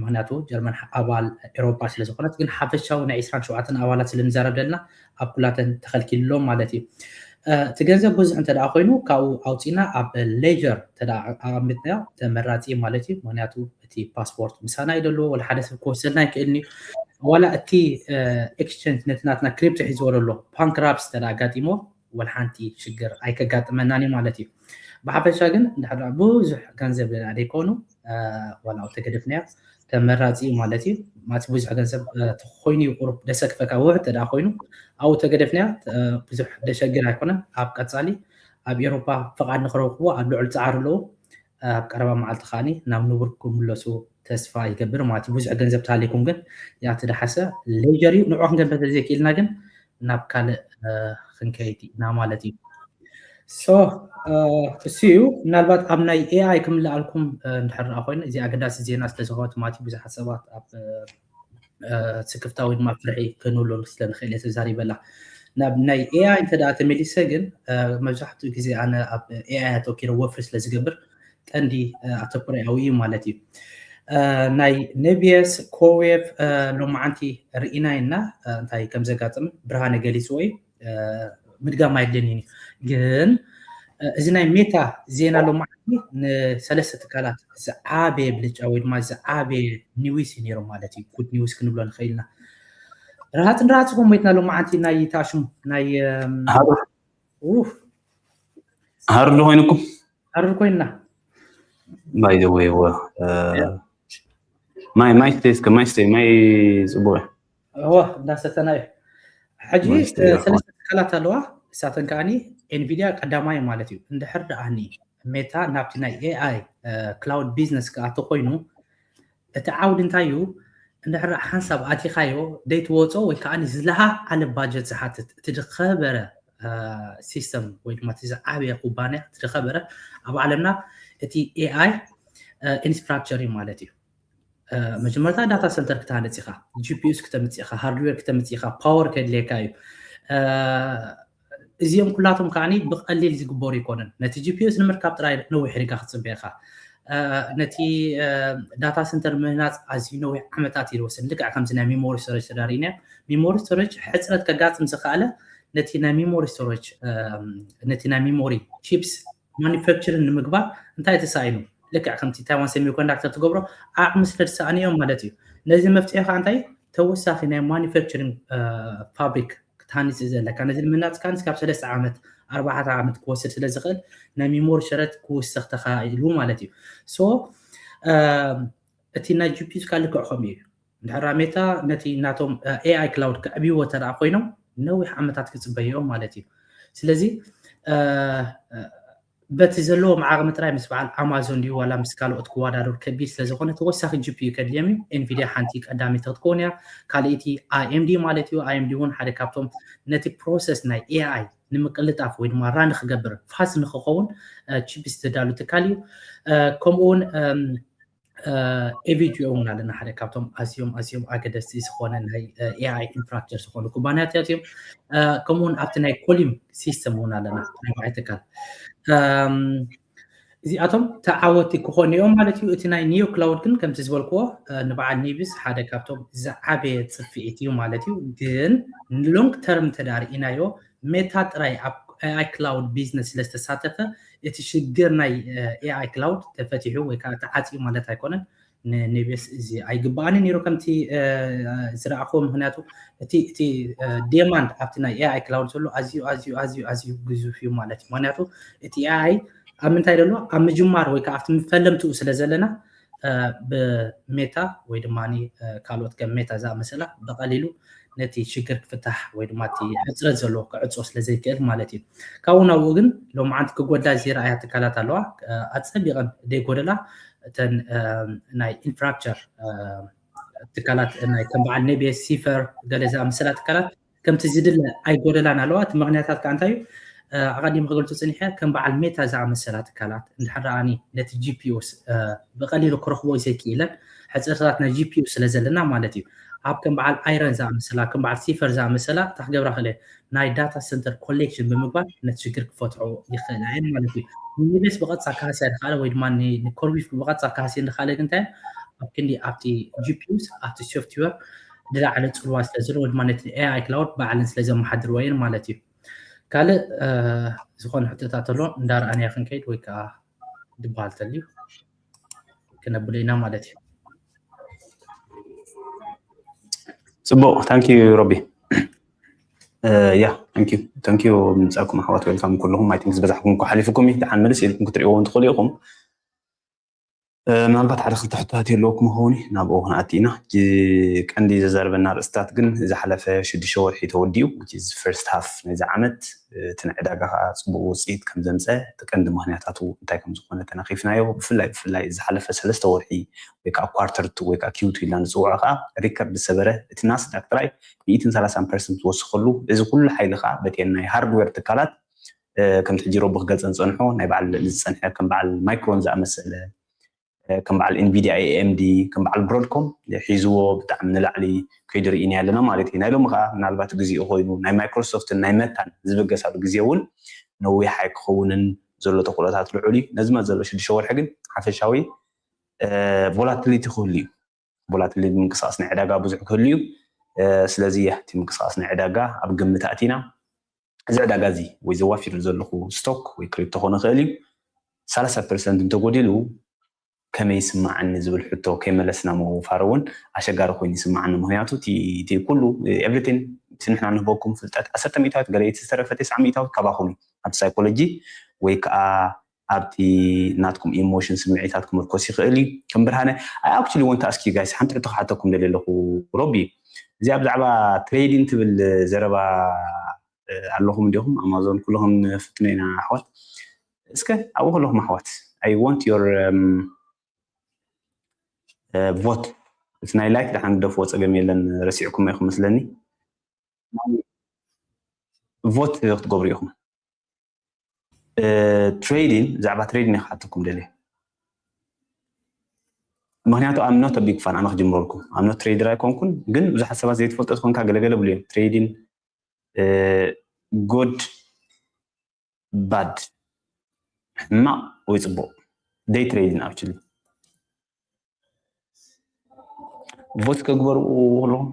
ምክንያቱ ጀርመን ኣባል ኤሮፓ ስለ ዝኾነት፣ ግን ሓፈሻዊ ናይ ዕስራን ሸውዓተን ኣባላት ስለ ንዛረብ ዘለና ኣብ ኩላተን ተኸልኪሉ ኣሎ ማለት እዩ። እቲ ገንዘብ ብዙሕ እንተ ደኣ ኮይኑ ካብኡ ኣውፂና ኣብ ሌጀር እንተ ደኣ ኣቐሚጥናዮ ተመራፂ ማለት እዩ። ምክንያቱ እቲ ፓስፖርት ምሳና እዩ ደሎ፣ ወላ ሓደ ሰብ ክወስደልና ኣይክእልን እዩ። ዋላ እቲ ኤክስቸንጅ ነቲ ናትና ክሪፕቶ ሒዝዎ ዘሎ ባንክራፕሲ እንተ ደኣ ኣጋጢሞ ወላ ሓንቲ ሽግር ኣይከጋጥመናን እዩ ማለት እዩ። ብሓፈሻ ግን እንድሕር ደኣ ብዙሕ ገንዘብ ደኣ ዘይኮኑ ዋላ ኣብኡ ተገደፍናዮ ተመራፂ እዩ ማለት እዩ። ማለትሲ ብዙሕ ገንዘብ ተኮይኑ እዩ ቁሩብ ደሰክፈካ ውሕድ እንተ ደኣ ኮይኑ ኣብኡ ተገደፍናዮ ብዙሕ ደሸግር ኣይኮነን። ኣብ ቀፃሊ ኣብ ኤውሮፓ ፍቓድ ንክረክቡ ኣብ ልዑል ፃዕሪ ኣለዉ። ኣብ ቀረባ መዓልቲ ከዓኒ ናብ ንቡር ክምለሱ ተስፋ ይገብር ማለት እዩ። ብዙሕ ገንዘብ ተሃሊኩም ግን ያቲ ደሓሰ ሌጀር እዩ። ንዑ ክንገንበት ዘይክኢልና ግን ናብ ካልእ ክንከይድ ኢና ማለት እዩ። ሶ እሱ እዩ። ምናልባት ኣብ ናይ ኤኣይ ክምልኣልኩም እንድሕር ደኣ ኮይኑ እዚ ኣገዳሲ ዜና ስለ ዝኾነት ማለት እዩ። ብዙሓት ሰባት ኣብ ስክፍታ ወይ ድማ ፍርሒ ክንብሎ ስለ ንኽእል እየ ተዛሪበላ። ናብ ናይ ኤኣይ እንተ ደኣ ተመሊሰ ግን መብዛሕትኡ ግዜ ኣነ ኣብ ኤኣይ ኣተኪረ ወፍሪ ስለ ዝገብር ቀንዲ ኣተኩረ ኣብኡ እዩ ማለት እዩ። ናይ ነቢየስ ኮዌቭ ሎማዓንቲ ርኢና ኢና እንታይ ከም ዘጋጥም ብርሃነ ገሊፅዎ እዩ። ምድጋም ኣይድልን እዩ። ግን እዚ ናይ ሜታ ዜና ሎማዓንቲ ንሰለስተ ትካላት ዝዓበየ ብልጫ ወይ ድማ ዝዓበየ ኒውስ እዩ ነይሩ ማለት እዩ። ጉድ ኒውስ ክንብሎ ንኽእል ኢና። ረሃፅ ንረሃፅኩም ሞይትና ሎማዓንቲ ናይ ታሽሙ ናይ ሃርዱ ኮይንኩም ሃርዱ ኮይንና ባይ ዘ ወይ ማይ ማይ ስቴ እስከ ማይ ስቴ ማይ ፅቡቅ እወ እንዳሰተና እዩ። ሕጂ ሰለስተ ትካላት ኣለዋ። እሳተን ከዓኒ ኤንቪዲያ ቀዳማይ ማለት እዩ። እንድሕር ደኣኒ ሜታ ናብቲ ናይ ኤኣይ ክላውድ ቢዝነስ ክኣቱ ኮይኑ እቲ ዓውዲ እንታይ እዩ? እንድሕር ሓንሳብ ኣቲኻዮ ደይትወፆ ወይ ከዓ ዝለዓለ ባጀት ዝሓትት እቲ ዝኸበረ ሲስተም ወይ ድማ እቲ ዝዓበየ ኩባንያ እቲ ዝኸበረ ኣብ ዓለምና እቲ ኤኣይ ኢንፍራስትራክቸር እዩ ማለት እዩ። መጀመርታ ዳታ ሰንተር ክተሃንፅ ኢኻ፣ ጂፒዩስ ክተምፅእ ኢኻ፣ ሃርድዌር ክተምፅእ ኢኻ፣ ፓወር ከድልየካ እዩ። እዚኦም ኩላቶም ከዓኒ ብቐሊል ዝግበሩ ኣይኮነን። ነቲ ጂፒዩስ ንምርካብ ጥራይ ነዊሕ ሪጋ ክትፅበ ኢኻ። ነቲ ዳታ ሰንተር ምህናፅ ኣዝዩ ነዊሕ ዓመታት እዩ ዝወስድ። ልክዕ ከምዚ ናይ ሚሞሪ ስቶሬጅ ተዳሪእና ሚሞሪ ስቶሬጅ ሕፅረት ከጋጥም ዝኸኣለ ነቲ ናይ ሚሞሪ ስቶሬጅ ነቲ ናይ ሚሞሪ ቺፕስ ማኒፋክቸሪንግ ንምግባር እንታይ ተሳኢኑ? ልክዕ ከምቲ ታይዋን ሴሚኮንዳክተር ትገብሮ ዓቕሚ ስለ ዝሰኣኑ እዮም ማለት እዩ። ነዚ መፍትሒ ከዓ እንታይ ተወሳኺ ናይ ማኑፋክቸሪንግ ፋብሪክ ክትሃንፅ ዘለካ። ነዚ ንምህናፅ ከኣ ክሳብ ሰለስተ ዓመት ኣርባዕተ ዓመት ክወስድ ስለ ዝኽእል ናይ ሚሞሪ ሸረጥ ክውስኽ ተኻኢሉ ማለት እዩ። ሶ እቲ ናይ ጂፒዩ ከኣ ልክዕ ከምኡ እዩ። እንድሕር ሜታ ነቲ ናቶም ኤኣይ ክላውድ ከዕብይዎ ተደኣ ኮይኖም ነዊሕ ዓመታት ክፅበይኦም ማለት እዩ። ስለዚ በቲ ዘለዎም ዓቕሚ ጥራይ ምስ በዓል ኣማዞን ድዩ ዋላ ምስ ካልኦት ክወዳደሩ ከቢድ ስለ ዝኾነ ተወሳኺ ጂፒዩ ከድልዮም እዩ። ኤንቪድያ ሓንቲ ቀዳመይቲ ክትከውን እያ። ካልኣይቲ ኣይኤምዲ ማለት እዩ። ኣይኤምዲ እውን ሓደ ካብቶም ነቲ ፕሮሰስ ናይ ኤኣይ ንምቅልጣፍ ወይ ድማ ራን ክገብር ፋስት ንክኸውን ቺፕስ ዘዳሉ ትካል እዩ። ከምኡ እውን ኤቪጂኦ እውን ኣለና፣ ሓደ ካብቶም ኣዝዮም ኣዝዮም ኣገደስቲ ዝኾነ ናይ ኤኣይ ኢንፍራስትራክቸር ዝኾኑ ኩባንያታት እዮም። ከምኡውን ኣብቲ ናይ ኮሊም ሲስተም እውን ኣለና፣ ናይ ትካል እዚኣቶም ተዓወቲ ክኾኑ እዮም ማለት እዩ። እቲ ናይ ኒዮ ክላውድ ግን ከምቲ ዝበልክዎ ንበዓል ኒብስ ሓደ ካብቶም ዝዓበየ ፅፍዒት እዩ ማለት እዩ። ግን ንሎንግ ተርም ተዳርኢናዮ ሜታ ጥራይ ኣብ ኤኣይ ክላውድ ቢዝነስ ስለዝተሳተፈ እቲ ሽግር ናይ ኤኣይ ክላውድ ተፈቲሑ ወይ ከዓ ተዓፅዩ ማለት ኣይኮነን። ንኔቤስ እዚ ኣይግባኣኒ ነይሩ ከምቲ ዝረኣኽዎ፣ ምክንያቱ እቲ እቲ ዴማንድ ኣብቲ ናይ ኤኣይ ክላውድ ዘሎ ኣዝዩ ኣዝዩ ኣዝዩ ኣዝዩ ግዙፍ እዩ ማለት እዩ። ምክንያቱ እቲ ኤኣይ ኣብ ምንታይ ዘሎ ኣብ ምጅማር ወይ ከዓ ኣብቲ ፈለምትኡ ስለ ዘለና ብሜታ ወይ ድማ ካልኦት ከም ሜታ ዝኣመሰላ ብቐሊሉ ነቲ ሽግር ክፍታሕ ወይ ድማ እቲ ሕፅረት ዘለዎ ክዕፆ ስለ ዘይክእል ማለት እዩ። ካብኡ ናብኡ ግን ሎማዓንቲ ክጎዳ ዘይረኣያ ትካላት ኣለዋ። ኣፀቢቐን ደይጎደላ እተን ናይ ኢንፍራክቸር ትካላት ናይ ከም በዓል ኔቤስ ሲፈር ገለ ዝኣመሰላ ትካላት ከምቲ ዝድለ ኣይጎደላን ኣለዋ። እቲ ምክንያታት ከዓ እንታይ እዩ? ኣቐዲም ክገልፁ ፅኒሐ ከም በዓል ሜታ ዝኣመሰላ ትካላት እንድሕር ደኣኒ ነቲ ጂፒዩስ ብቐሊሉ ክረኽቦ ዘይክኢለን ሕፅርታት ናይ ጂፒዩ ስለ ዘለና ማለት እዩ። ኣብ ከም በዓል ኣይረን ዝኣመሰላ ከም በዓል ሲፈር ዝኣመሰላ እንታይ ክገብራ ክእለ ናይ ዳታ ሰንተር ኮሌክሽን ብምግባር ነቲ ሽግር ክፈትሖ ይኽእላ እየን ማለት እዩ። ንቤስ ብቐፃ ካህስያ ዝኽኣለ ወይ ድማ ንኮርቢፍ ብቐፃ ካህስየ ዝኽኣለ ግን እንታይ ኣብ ክንዲ ኣብቲ ጂፒዩስ ኣብቲ ሶፍትዌር ዝለዓለ ፅልዋ ስለ ዘለዎ ድማ ነቲ ኤኣይ ክላውድ ባዕለን ስለ ዘመሓድርዎ እየን ማለት እዩ። ካልእ ዝኾነ ሕቶታት ኣሎ እንዳረኣናዮ ክንከይድ ወይ ከዓ ዝበሃል ተልዩ ክነብሎ ኢና ማለት እዩ። ፅቡቅ ታንኪዩ ሮቢ። ያ ታንኪዩ ታንኪዩ ምፃኩም ኣሕዋት ዌልካም ኩልኹም። ኣይ ቲንክ ዝበዛሕኩም እኮ ሓሊፍኩም እዩ። ደሓን መልስ ኢልኩም ክትሪእዎ እውን ትኽእሉ ኢኹም። ምናልባት ሓደ ክልተ ሕቶታት የለውኩም ይኸውን ናብኡ ክንኣቲ ኢና። ቀንዲ ዘዛርበና ርእስታት ግን ዝሓለፈ ሽዱሽተ ወርሒ ተወዲኡ ፈርስት ሃፍ ነዚ ዓመት እቲ ንዕዳጋ ከዓ ፅቡቅ ውፅኢት ከም ዘምፀ እቲ ቀንዲ ምክንያታቱ እንታይ ከም ዝኾነ ተነኺፍናዮ። ብፍላይ ብፍላይ ዝሓለፈ ሰለስተ ወርሒ ወይ ከዓ ኳርተር ቱ ወይ ከዓ ኪውቱ ኢልና ንፅውዖ ከዓ ሪከርድ ዝሰበረ እቲ ናስዳክ ጥራይ ሚእትን ሰላሳን ፐርሰንት ዝወሰኸሉ እዚ ኩሉ ሓይሊ ከዓ በተን ናይ ሃርድዌር ትካላት ከምቲ ሕጂ ሮቢ ክገልፀን ዝፀንሖ ናይ በዓል ልዕሊ ዝፀንሐ ከም በዓል ማይክሮን ዝኣመሰለ ከም በዓል ኤንቪድያ ኤኤምዲ ከም በዓል ብሮድኮም ሒዝዎ ብጣዕሚ ንላዕሊ ከይዱ ርኢና ኣለና ማለት እዩ። ናይ ሎሚ ከዓ ምናልባት ግዜኡ ኮይኑ ናይ ማይክሮሶፍትን ናይ መታን ዝብገሳሉ ግዜ እውን ነዊሕ ኣይክኸውንን ዘሎ ተኽእሎታት ልዑል እዩ። ነዚ መ ዘሎ ሽዱሽተ ወርሒ ግን ሓፈሻዊ ቮላቲሊቲ ክህሉ እዩ። ቮላቲሊቲ ምንቅስቃስ ናይ ዕዳጋ ብዙሕ ክህሉ እዩ። ስለዚ እቲ ምንቅስቃስ ናይ ዕዳጋ ኣብ ግምት ኣቲና እዚ ዕዳጋ እዚ ወይ ዘዋፊሩ ዘለኹ ስቶክ ወይ ክሪፕቶ ክኾን ይኽእል እዩ ሰላሳ ፐርሰንት እንተጎዲሉ ከመይ ይስማዓኒ ዝብል ሕቶ ከይመለስና ምውፋር እውን ኣሸጋሪ ኮይኑ ይስማዓኒ። ምክንያቱ እቲ ኩሉ ኤቭሪቲን እቲ ንሕና ንህበኩም ፍልጠት ዓሰርተ ሚእታዊት ገለ እቲ ዝተረፈ ተስዓ ሚእታዊት ካባኹም እዩ። ኣብቲ ሳይኮሎጂ ወይ ከዓ ኣብቲ ናትኩም ኢሞሽን ስምዒታት ክምርኮስ ይኽእል እዩ። ከም ብርሃነ I actually want to ask you guys ሓንቲ ሕቶ ክሓተኩም ደልየ ኣለኹ። ሮቢ እዚኣ ብዛዕባ ትሬዲን ትብል ዘረባ ኣለኹም እንዲኹም ኣማዞን ኩልኹም ንፍትኖ ኢና ኣሕዋት። እስከ ኣብኡ ከለኹም ኣሕዋት I want your vote። እቲ ናይ ላይክ ደሓን ግደፍዎ ፀገም የለን ረሲዕኩም ኢኹም መስለኒ። ቮት ክትገብሩ ኢኹም። ትሬዲን ብዛዕባ ትሬዲን እየ ክሓተኩም ደልየ። ምክንያቱ I'm not a big fan ኣነ ክጅምረልኩም I'm not trader ኣይኮንኩን ግን ብዙሓት ሰባት ዘይትፈልጦ ትኾንካ ገለገለ ብሉ እዮም ትሬዲን good bad ሕማቕ ወይ ፅቡቕ day trading actually vote ከግበሩ ከለኹም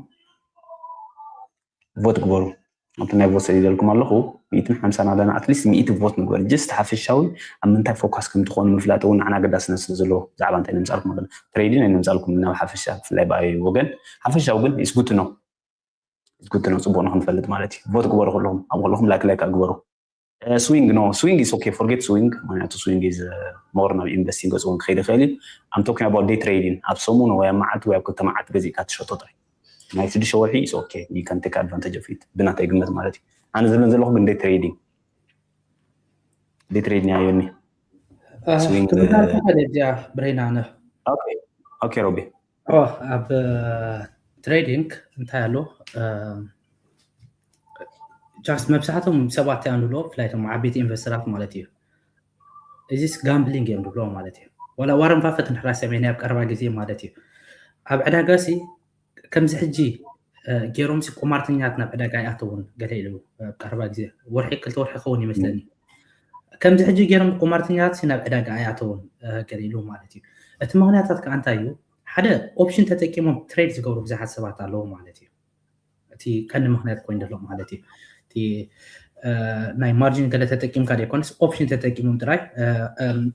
vote ግበሩ። ኣብቲ ናይ ቮት ሰዲደልኩም ኣለኹ። ሚእትን ሓምሳን ኣለና። ኣትሊስት ሚእቲ ቮት ንግበር። ጀስት ሓፈሻዊ ኣብ ምንታይ ፎካስ ከም ትኾኑ ምፍላጥ እውን ንዓና ኣገዳስነት ስለ ዘለዎ፣ ብዛዕባ እንታይ ነምፃልኩም ኣለና፣ ትሬዲንግ ኣይነምፃልኩም፣ ናብ ሓፈሻ፣ ብፍላይ ብኣይ ወገን ሓፈሻዊ ግን ኢስጉት ነው ኢስጉት ነው፣ ፅቡቅ ነው ክንፈልጥ ማለት እዩ። ቮት ግበሩ፣ ኩለኹም ኣብ ኩለኹም ላይክ ላይክ ግበሩ። ስዊንግ ኖ፣ ስዊንግ ኢስ ኦኬ፣ ፎርጌት ስዊንግ። ምክንያቱ ስዊንግ ኢዝ ሞር ናብ ኢንቨስቲንግ ገፅውን ክኸይድ ይኽእል እዩ። ኣም ቶኪንግ ኣባውት ዴይ ትሬዲንግ፣ ኣብ ሰሙን ወይ ኣብ መዓልቲ ወይ ኣብ ክልተ መዓልቲ ገዚእካ ትሸጦ ጥራይ። ናይ ሽዱሽተ ወርሒ ኢስ ኦኬ፣ ዩ ካን ቴክ ኣድቫንቴጅ ኦፍ ኢት፣ ብናተይ ግምት ማለት እዩ። ኣነ ዝብለን ዘለኹ ግን ዴይ ትሬዲንግ፣ ዴይ ትሬዲንግ ኣዮኒ። ስዊንግ ክምዳልካ ከደጃ ብሬና ነ ኦኬ ኦኬ ሮቢ ኣብ ትሬዲንግ እንታይ ኣሎ? ጃስት መብዛሕቶም ሰባት እንታይ ንብሎ፣ ብፍላይ እቶም ዓበይቲ ኢንቨስተራት ማለት እዩ፣ እዚስ ጋምብሊንግ እዮም ዝብሎ ማለት እዩ። ዋላ ዋረን ባፈት ንሕራ ሰሜን ኣብ ቀረባ ግዜ ማለት እዩ ኣብ ዕዳጋ ሲ ከምዚ ሕጂ ገይሮም ሲ ቁማርተኛት ናብ ዕዳጋ ኣይኣተውን ገለ ኢሉ ኣብ ቀረባ ግዜ፣ ወርሒ ክልተ ወርሒ ክኸውን ይመስለኒ። ከምዚ ሕጂ ገይሮም ቁማርተኛት ሲ ናብ ዕዳጋ ኣይኣተውን ገለ ኢሉ ማለት እዩ። እቲ ምኽንያታት ከዓ እንታይ እዩ? ሓደ ኦፕሽን ተጠቂሞም ትሬድ ዝገብሩ ብዙሓት ሰባት ኣለዉ ማለት እዩ። እቲ ቀንዲ ምኽንያት ኮይኑ ዘሎ ማለት እዩ። እቲ ናይ ማርጂን ገለ ተጠቂምካ ዘይኮነስ ኦፕሽን ተጠቂሞም ጥራይ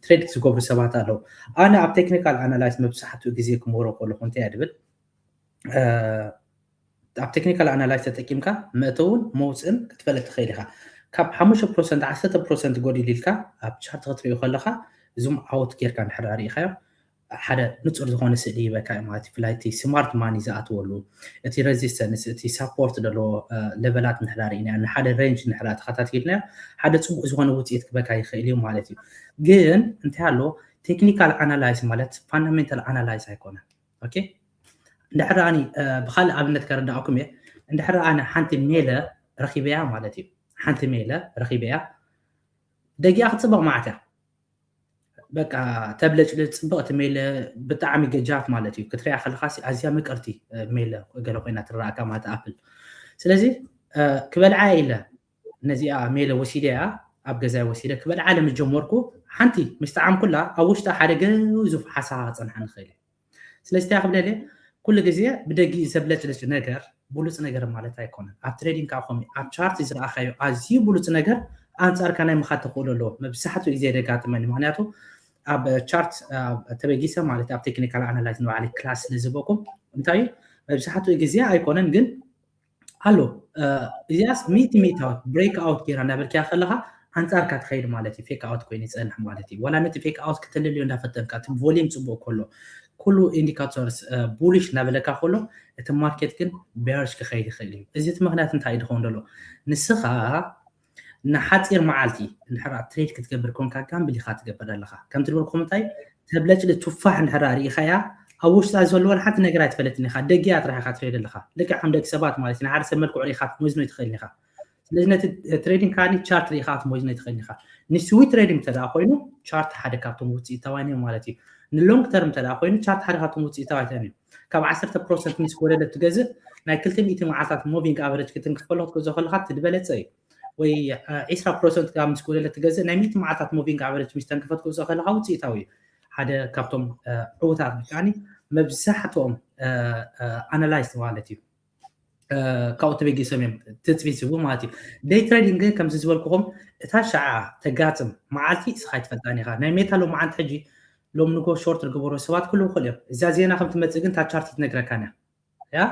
ትሬድ ዝገብሩ ሰባት ኣለዉ። ኣነ ኣብ ቴክኒካል ኣናላይስ መብዛሕትኡ ግዜ ክምህሮ ከለኹ እንታይ እየ ድብል፣ ኣብ ቴክኒካል ኣናላይስ ተጠቂምካ መእተውን መውፅእን ክትፈልጥ ትኽእል ኢኻ። ካብ ሓሙሽተ ፐርሰንት ዓሰርተ ፐርሰንት ጎዲሉ ኢልካ ኣብ ቻርት ክትሪኦ ከለኻ ዙም ኣውት ጌርካ እንድሕር ርኢኻዮ ሓደ ንፁር ዝኾነ ስእሊ ይበካ እዩ ማለት እዩ። ብፍላይ እቲ ስማርት ማኒ ዝኣትወሉ እቲ ሬዚስተንስ እቲ ሳፖርት ዘለዎ ለቨላት እንድሕር ርኢና ንሓደ ሬንጅ እንድሕር ተኸታቲልና ሓደ ፅቡቅ ዝኾነ ውፅኢት ክበካ ይኽእል እዩ ማለት እዩ። ግን እንታይ ኣሎ ቴክኒካል ኣናላይስ ማለት ፋንዳሜንታል ኣናላይስ ኣይኮነን። ኦኬ እንድሕር ኣኒ ብካልእ ኣብነት ከረዳእኩም እየ። እንድሕር ኣነ ሓንቲ ሜለ ረኺበያ ማለት እዩ። ሓንቲ ሜለ ረኺበያ ደጊኣ ክትፅብቕ ማዕት እያ። በቃ ተብለጭልጭ ፅብቕቲ ሜለ ብጣዕሚ ገጃፍ ማለት እዩ። ክትሪኣ ከለካ ኣዝያ ምቅርቲ ሜለ ገለ ኮይና ትረኣካ ማለት ኣፕል። ስለዚ ክበልዓ ኢለ ነዚኣ ሜለ ወሲደ እያ ኣብ ገዛይ ወሲደ ክበልዓ ለምጀመርኩ ሓንቲ ምስ ጣዓምኩላ ኣብ ውሽጣ ሓደ ገዙፍ ሓሳ ክፀንሓ ንኽእል እዩ። ስለዚ እንታይ ክብለለ ኩሉ ግዜ ብደጊ ዘብለጭልጭ ነገር ብሉፅ ነገር ማለት ኣይኮነን። ኣብ ትሬዲንግ ከዓ ከምኡ ኣብ ቻርት ዝረኣኻዮ ኣዝዩ ብሉፅ ነገር ኣንፃርካ ናይ ምኻድ ተኽእሎ ኣለዎ። መብዛሕትኡ ግዜ ደጋጥመኒ ምክንያቱ ኣብ ቻርት ተበጊሰ ማለት ኣብ ቴክኒካል ኣናላይዝ ንባዕሊ ክላስ ስለ ዝበኩም እንታይ እዩ መብዛሕትኡ ግዜ ኣይኮነን ግን ኣሎ እዚኣስ ሚእቲ ሚእታወት ብሬክ ኣውት ጌራ እናበልክያ ከለካ ኣንፃርካ ትኸይድ ማለት እዩ። ፌክ ኣውት ኮይኑ ይፀንሕ ማለት እዩ። ዋላ ነቲ ፌክ ኣውት ክትልልዮ እንዳፈተንካ እቲ ቮሊም ፅቡቅ ከሎ ኩሉ ኢንዲካተርስ ቡሊሽ እናበለካ ከሎ እቲ ማርኬት ግን ቤርሽ ክኸይድ ይኽእል እዩ። እዚ እቲ ምክንያት እንታይ እዩ ዝኸውን ዘሎ? ንስኻ ንሓፂር መዓልቲ እንድሕር ትሬድ ክትገብር ኮንካ ጋምብል ኢኻ ትገብር ኣለኻ። ከምቲ ዝበልኩም እንታይ ተብለጭልጭ ቱፋሕ እንድሕር ርኢኻያ ኣብ ውሽጣ ዘሎ ሓንቲ ነገር ኣይትፈለጥን ኢኻ። ደጊኣ ጥራሕ ኢኻ ትሬድ ኣለኻ። ልክዕ ከም ደቂ ሰባት ማለት እዩ። ንሓደ ሰብ መልክዑ ርኢኻ ክትመዝኖ ኣይትኽእልን ኢኻ። ስለዚ ነቲ ትሬዲንግ ከኣ ቻርት ርኢኻ ክትመዝኖ ኣይትኽእልን ኢኻ። ንስዊ ትሬዲንግ እንተ ደኣ ኮይኑ ቻርት ሓደ ካብቶም ውፅኢታውያን እዮም ማለት እዩ። ንሎንግ ተርም እንተ ደኣ ኮይኑ ቻርት ሓደ ካብቶም ውፅኢታውያን እዮም። ካብ ዓሰርተ ፐርሰንት ምስ ጎደለ ትገዝእ ናይ ክልተ ሚእቲ መዓልታት ሞቪንግ ኣቨሬጅ ክትንክፍ ከለኻ ክትገዝኦ ከለኻ እቲ ዝበለፀ እዩ። ወይ ዒስራ ፐርሰንት ካብ ምስ ጎደለ ትገዝእ ናይ ሚእቲ መዓልታት ሞቪንግ ኣቨሬጅ ምስ ተንክፈት ክትገዝኦ ከለኻ ውፅኢታዊ እዩ። ሓደ ካብቶም ዕውታት ከዓኒ መብዛሕትኦም ኣናላይስት ማለት እዩ ካብኡ ተበጊሶም እዮም ትፅቢት ዝህቡ ማለት እዩ። ደይ ትሬዲንግ ግን ከምዚ ዝበልኩኹም እታ ሸዓ ተጋጥም መዓልቲ እስኻ ኣይትፈልጣን ኢኻ። ናይ ሜታ ሎማዓንቲ ሕጂ ሎም ንጎ ሾርት ዝገበሩ ሰባት ኩሉ ይኽእሉ እዮም። እዛ ዜና ከም ትመፅእ ግን እታ ቻርት ትነግረካን እያ። ያ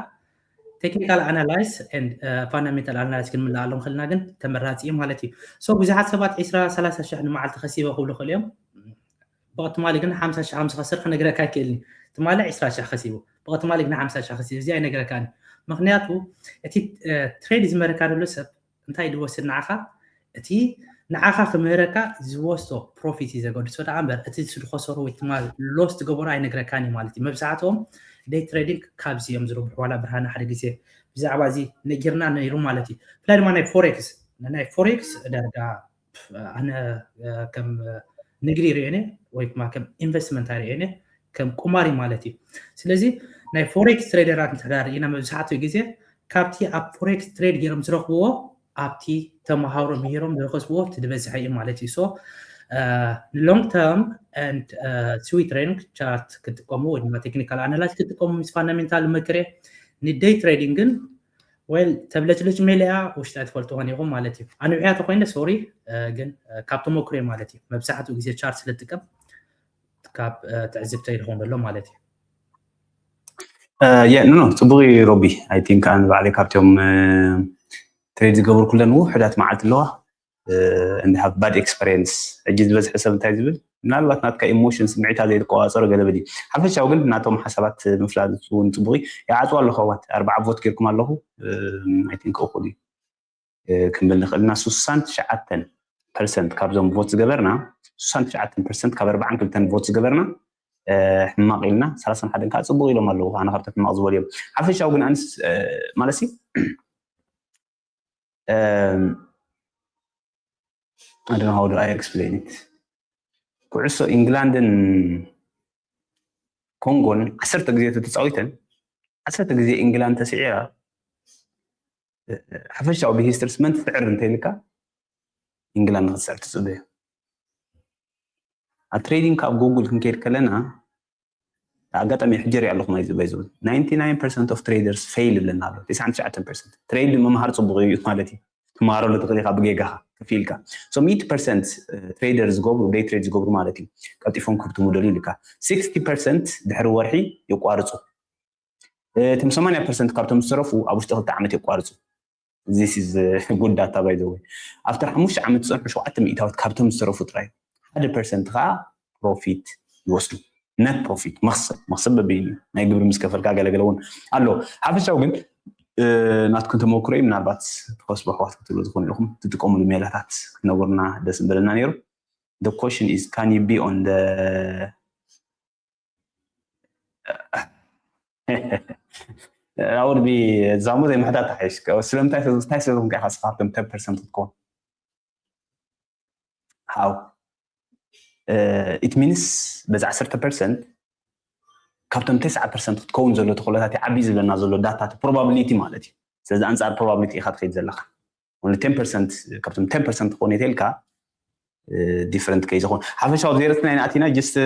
ቴክኒካል ኣናላይስ ፋንዳሜንታል ኣናላይስ ክንምልኣሎም ከልና ግን ተመራፂ እዩ ማለት እዩ። ሶ ብዙሓት ሰባት ዒስራ ሰላሳ ሽሕ ንመዓልቲ ከሲበ ክብሉ ይኽእሉ እዮም። ብቐትማሊ ግን ሓምሳ ሽሕ ከም ዝኸስር ክነግረካ ኣይክእልን እዩ። ትማሊ ዒስራ ሽሕ ከሲቡ ብቐትማሊ ግን ሓምሳ ሽሕ ከሲቡ እዚ ኣይነግረካን እዩ። ምክንያቱ እቲ ትሬድ ዝመረካ ዘሎ ሰብ እንታይ ዝወስድ ንዓኻ እቲ ንዓኻ ክምህረካ ዝወስዶ ፕሮፊት እዩ ዘገድሶ ደኣ እምበር እቲ ዝኸሰሮ ወይ ድማ ሎስ ዝገበሮ ኣይነግረካን እዩ ማለት እዩ። መብዛሕትኦም ደይ ትሬዲንግ ካብዚ እዮም ዝርብሑ። ዋላ ብርሃነ ሓደ ግዜ ብዛዕባ እዚ ነጊርና ነይሩ ማለት እዩ። ብፍላይ ድማ ናይ ፎሬክስ ናይ ፎሬክስ ዳርጋ ኣነ ከም ንግዲ ርእየነ ወይ ድማ ከም ኢንቨስትመንት ኣይርእየነ ከም ቁማሪ ማለት እዩ። ስለዚ ናይ ፎሬክስ ትሬደራት እንተ ርኢና መብዛሕትኡ ግዜ ካብቲ ኣብ ፎሬክስ ትሬድ ገይሮም ዝረኽብዎ ኣብቲ ተመሃሮ ምሂሮም ዝረኸስብዎ እቲ ዝበዝሐ እዩ ማለት እዩ። ሶ ንሎንግ ተርም ን ስዊ ትሬዲንግ ቻርት ክጥቀሙ ወይ ድማ ቴክኒካል ኣናላይስ ክጥቀሙ ምስ ፋንዳሜንታል መክሬ ንደይ ትሬዲንግ ግን Well ተብለጭልጭ ሜላ እያ ውሽጣ ትፈልጥዎን ኢኹም ማለት እዩ። ኣንውሕያ ተኮይነ ሶሪ፣ ግን ካብ ተመክሮይ ማለት እዩ። መብዛሕትኡ ግዜ ቻርት ስለጥቀም ካብ ትዕዝብተይ ዝኸውን ዘሎ ማለት እዩ። የ ኖ ጽቡቅ እዩ ሮቢ። I think ኣነ ባዕለይ ካብቶም ትሬድ ዝገበርኩለን ውሕዳት መዓልቲ ኣለዋ and have bad experience። ሕጂ ዝበዝሐ ሰብ እንታይ ዝብል ምናልባት ናትካ ኢሞሽን ስምዒታ ዘይትቆዋፀሮ ገለ በሊ ሓፈሻዊ ግን ናቶም ሓሳባት ምፍላጥ እውን ጽቡቅ ይዓፅዋ ኣለኹ። ኣዋት ኣርባዓ ቮት ጌርኩም ኣለኹ። I think እኩል እዩ ክንብል ንኽእል ኢና። ስሳን ትሽዓተን ፐርሰንት ካብዞም ቮት ዝገበርና ስሳን ትሽዓተን ፐርሰንት ካብ ኣርባዓን ክልተን ቮት ዝገበርና ሕማቕ ኢልና ሰላሳን ሓደን ከዓ ጽቡቅ ኢሎም ኣለዉ። ኣነ ካብቶም ሕማቕ ዝበሉ እዮም። ሓፈሻዊ ግን ኣንስ ማለት ሲ I don't know how do I explain it። ኩዕሶ ኢንግላንድን ኮንጎን ዓሰርተ ግዜ ተተፃዊተን ዓሰርተ ግዜ ኢንግላንድ ተስዒራ ሓፈሻዊ ብሂስትርስ መን ትስዕር እንተይልካ ኢንግላንድ ክትስዕር ትፅበዮ። ኣብ ትሬዲንግ ካብ ጉግል ክንከይድ ከለና ኣጋጣሚ ሕጀር ኣለኹም ኣይዝባይ ዝብል ninety nine percent of traders fail ይብለና ኣሎ። ትስዓን ትሽዓተን ፐርሰንት ትሬድ ምምሃር ፅቡቅ እዩ ማለት እዩ። ትማረሉ ትኽእል ኢኻ ብጌጋኻ ከፊልካ። So ሚእቲ ፐርሰንት ትሬደር ዝገብሩ ደይ ትሬድ ዝገብሩ ማለት እዩ ቀልጢፎም ክህብትሙ ደልዩ ኢልካ። ስክስቲ ፐርሰንት ድሕሪ ወርሒ የቋርፁ። እቶም ሰማንያ ፐርሰንት ካብቶም ዝተረፉ ኣብ ውሽጢ ክልተ ዓመት የቋርፁ። This is good data by the way። ኣብቲ ሓሙሽተ ዓመት ዝፀንሑ ሸውዓተ ሚእታዊት ካብቶም ዝተረፉ ጥራይ ሓደ ፐርሰንት ከዓ ፕሮፊት ይወስዱ። ነት ፕሮፊት መክሰብ መክሰብ በበይኑ ናይ ግብሪ ምስ ከፈልካ ገለገለ እውን ኣሎ። ሓፈሻዊ ግን ናትኩም ተመክሮ እዩ። ምናልባት ተኸስቡ ኣሕዋት ክትብሉ ትኾኑ ኢኹም ትጥቀሙሉ ሜላታት ክትነግሩና ደስ ምበለና ነይሩ። The question is can you be on the I would be ዛሞ ዘይምሕታት ተሓይሽ ስለምንታይ ስለዝኾንካ ኢኻ ስኻብቶም ten percent ክትኮን how it means በዚ ዓሰርተ ፐርሰንት ካብቶም ተስዓ ፐርሰንት ክትከውን ዘሎ ተኽእሎታት ይዓብዩ ዝብለና ዘሎ ዳታ probability ማለት እዩ። ስለዚ ኣንፃር probability ኢኻ ትኸይድ ዘለካ። Only ten percent ካብቶም ten percent ትኾን የተልካ different case ይኾን ሓፈሻዊ ዜረትና ኢና ኣቲና just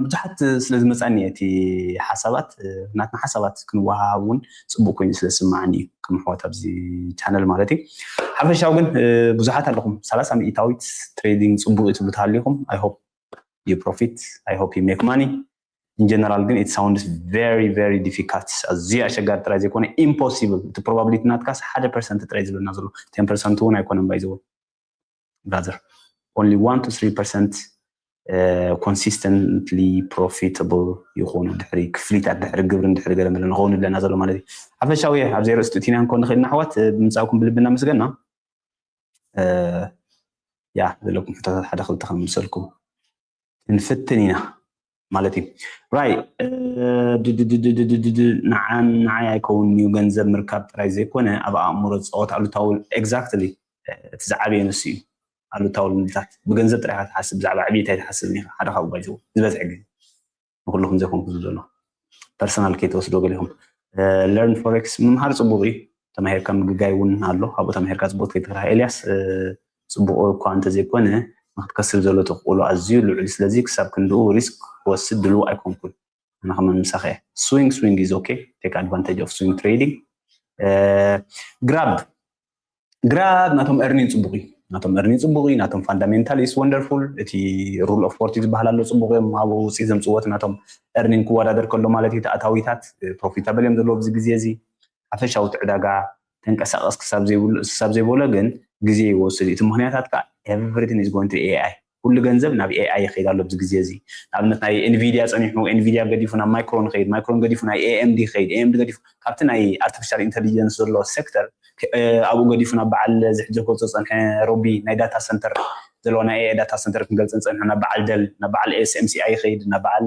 ብዙሓት ስለ ዝመፃኒ እቲ ሓሳባት ናትና ሓሳባት ክንወሃሃብ እውን ፅቡቅ ኮይኑ ስለ ዝስማዓኒ እዩ ከም ኣሕዋት ኣብዚ ቻነል ማለት እዩ። ሓፈሻዊ ግን ብዙሓት ኣለኹም ሰላሳ ሚእታዊት ትሬዲንግ ፅቡቅ እዩ ትብሉ ተሃሊኹም I hope you profit I hope you make money። In general ግን it sounds very very difficult። ኣዝዩ ኣሸጋሪ ጥራይ ዘይኮነ impossible። እቲ probability ናትካስ ሓደ ፐርሰንት ጥራይ ዝብለና ዘሎ ten percent እውን ኣይኮነን ባይዘው brother። Only one to three percent consistently profitable ይኾኑ ድሕሪ ክፍሊታት ድሕሪ ግብሪ ድሕሪ ገለ መለ ንኸውን ኣለና ዘሎ ማለት እዩ። ሓፈሻዊ ኣብዚ ርእስቲ እቲና ንኮን ንኽእል ኣሕዋት ብምፃእኩም ብልቢ እናመስገና ያ ዘለኩም ሕቶታት ሓደ ክልተ ከምምሰልኩም ክንፍትን ኢና ማለት እዩ። Right ንዓን ንዓይ ኣይከውን እዩ ገንዘብ ምርካብ ጥራይ ዘይኮነ ኣብ ኣእምሮ ዝፃወት ኣሉታዊ exactly እቲ ዝዓበየ ንሱ እዩ። ኣሉታዊ ልምድታት ብገንዘብ ጥራይ ትሓስብ ብዛዕባ ዕብየት ኣይትሓስብን ኢኻ ሓደ ካብኡ ባይዘው ዝበዝሐ ግዜ ንኩልኹም ዘይኮንኩ ዝብሎ personal ከይትወስዶ ገሊኹም learn forex ምምሃር ፅቡቅ እዩ። ተማሂርካ ምግጋይ እውን ኣሎ ኣብኡ ተማሂርካ ፅቡቅ ከይትክራ ኤልያስ ፅቡቅ እኳ እንተዘይኮነ ንክትከስብ ዘሎ ተኽእሎ ኣዝዩ ልዑል ስለዚ ክሳብ ክንድኡ ሪስክ ክወስድ ድልው ኣይኮንኩን። ኣነ ከመን ምሳኸ swing swing is okay take advantage of swing trading grab grab ናቶም earning ፅቡቅ እዩ ናቶም earning ፅቡቅ እዩ ናቶም fundamental is wonderful እቲ rule of forty ዝበሃል ኣሎ ፅቡቅ እዮም ኣብኡ ውፅኢት ዘምፅዎት ናቶም earning ክወዳደር ከሎ ማለት እዩ ተኣታዊታት profitable እዮም ዘለዎ ኣብዚ ግዜ እዚ ሓፈሻዊ ዕዳጋ ተንቀሳቀስ ክሳብ ዘይብሉ ክሳብ ዘይበሎ ግን ግዜ ይወስድ እዩ እቲ ምክንያታት ከዓ everything is going to A I ኩሉ ገንዘብ ናብ A I ይኸይድ ኣሎ ኣብዚ ግዜ እዚ ንኣብነት ናይ Nvidia ፀኒሑ Nvidia ገዲፉ ናብ Micron ይኸይድ Micron ገዲፉ ናብ A M D ይኸይድ A M D ገዲፉ ካብቲ ናይ artificial intelligence ዘሎ sector ኣብኡ ገዲፉ ናብ በዓል ዝሕጀኮ ዝፀንሐ ሮቢ ናይ data center ዘለዎ ናይ A I data center ክንገልፅ ንፀንሐ ናብ በዓል Dell ናብ በዓል S M C I ይኸይድ ናብ በዓል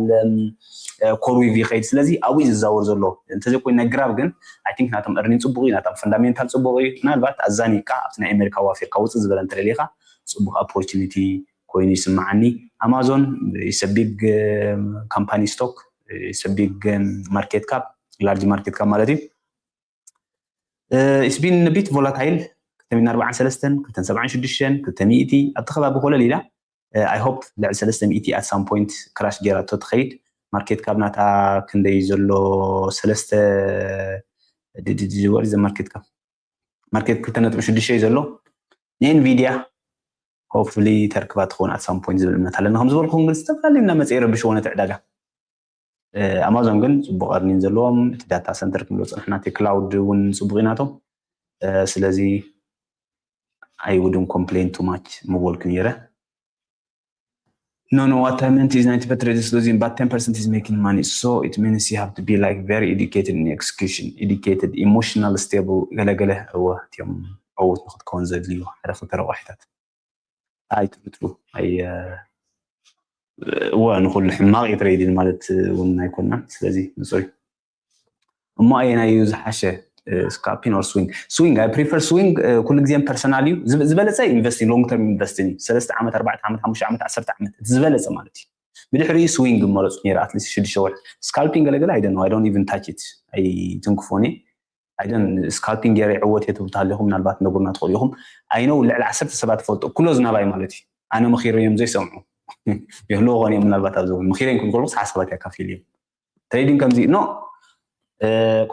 CoreWeave ይኸይድ ስለዚ ኣብኡ እዩ ዝዛወር ዘሎ እንተዘይኮይኑ ናይ grab ግን I think ናቶም earning ፅቡቅ እዩ ናቶም fundamental ፅቡቅ እዩ ምናልባት ኣዛኒካ ኣብቲ ናይ ኣሜሪካ ዋፊርካ ውፅእ ዝበለ እንተደሊካ ፅቡቅ opportunity ኮይኑ ይስምዓኒ Amazon is a big company stock is a big market cap large market cap ማለት እዩ it's been a bit volatile ክልተ ሚእትን ኣርባዓን ሰለስተን ክልተን ሰብዓን ሽዱሽተን ክልተ ሚእቲ ኣብቲ ከባቢ ኮለል ኢላ I hope ልዕሊ ሰለስተ ሚእቲ at some point crash ጌራቶ ትኸይድ market cap ናታ ክንደይ ዘሎ ሰለስተ what is the market cap ማርኬት ክልተ ነጥቢ ሽዱሽተ እዩ ዘሎ። ንኤንቪድያ ሆፕፉሊ ተርክባ ትኸውን ኣት ሳም ፖይንት ዝብል እምነት ኣለና። ከም ዝበልኩም ግን ዝተፈላለዩ እናመፀ ይረብሽዎ ነቲ ዕዳጋ። ኣማዞን ግን ፅቡቅ እርኒን ዘለዎም፣ እቲ ዳታ ሰንተር ክንብሎ ፀንሕና፣ እቲ ክላውድ እውን ፅቡቅ ኢናቶም። ስለዚ I wouldn't complain too much ምበልኩ ነይረ። No, no, what I meant is ninety percent is losing, but ten percent is making money. So it means you have to be like very educated in execution, educated, emotional, stable. ገለ ገለ እወ እቲኦም ዕዉት ንክትከውን ዘድልዩ ሓደ ክልተ ረቋሒታት። ኣይ ትርትሩ ኣይ እወ ንኩሉ ሕማቅ እዩ ትሬዲንግ ማለት እውን ኣይኮናን። ስለዚ ንፁር እዩ። እሞ ኣየናይ እዩ ዝሓሸ? ስካልፒንግ ኦር ስዊንግ? ስዊንግ። I prefer ስዊንግ። ኩሉ ግዜም ፐርሰናል እዩ። ዝበለፀ ኢንቨስቲንግ፣ ሎንግ ተርም ኢንቨስቲንግ እዩ። ሰለስተ ዓመት፣ ኣርባዕተ ዓመት፣ ሓሙሽተ ዓመት፣ ዓሰርተ ዓመት፣ እቲ ዝበለፀ ማለት እዩ። ብድሕሪኡ ስዊንግ መረፁ ነይረ ኣትሊስት ሽዱሽተ ወርሒ። ስካልፒንግ ገለገለ I don't know, I don't even touch it፣ ኣይትንክፎን እየ። I don't ስካልፒንግ ገይረ ይዕወት እየ ትብሉ ተሃሊኹም ምናልባት ነግሩና ትኽእሉ ኢኹም። I know ልዕሊ ዓሰርተ ሰባት እፈልጦ፣ ክሎዝ ናባይ ማለት እዩ። ኣነ መኺረዮም ዘይሰምዑ ይህልዎ ኾን እዮም። ምናልባት ኣብዚ እውን መኺረዮም ክብሉ ሓሳባት ያካፊል እዮም። ትሬዲንግ ከምዚ ኖ፣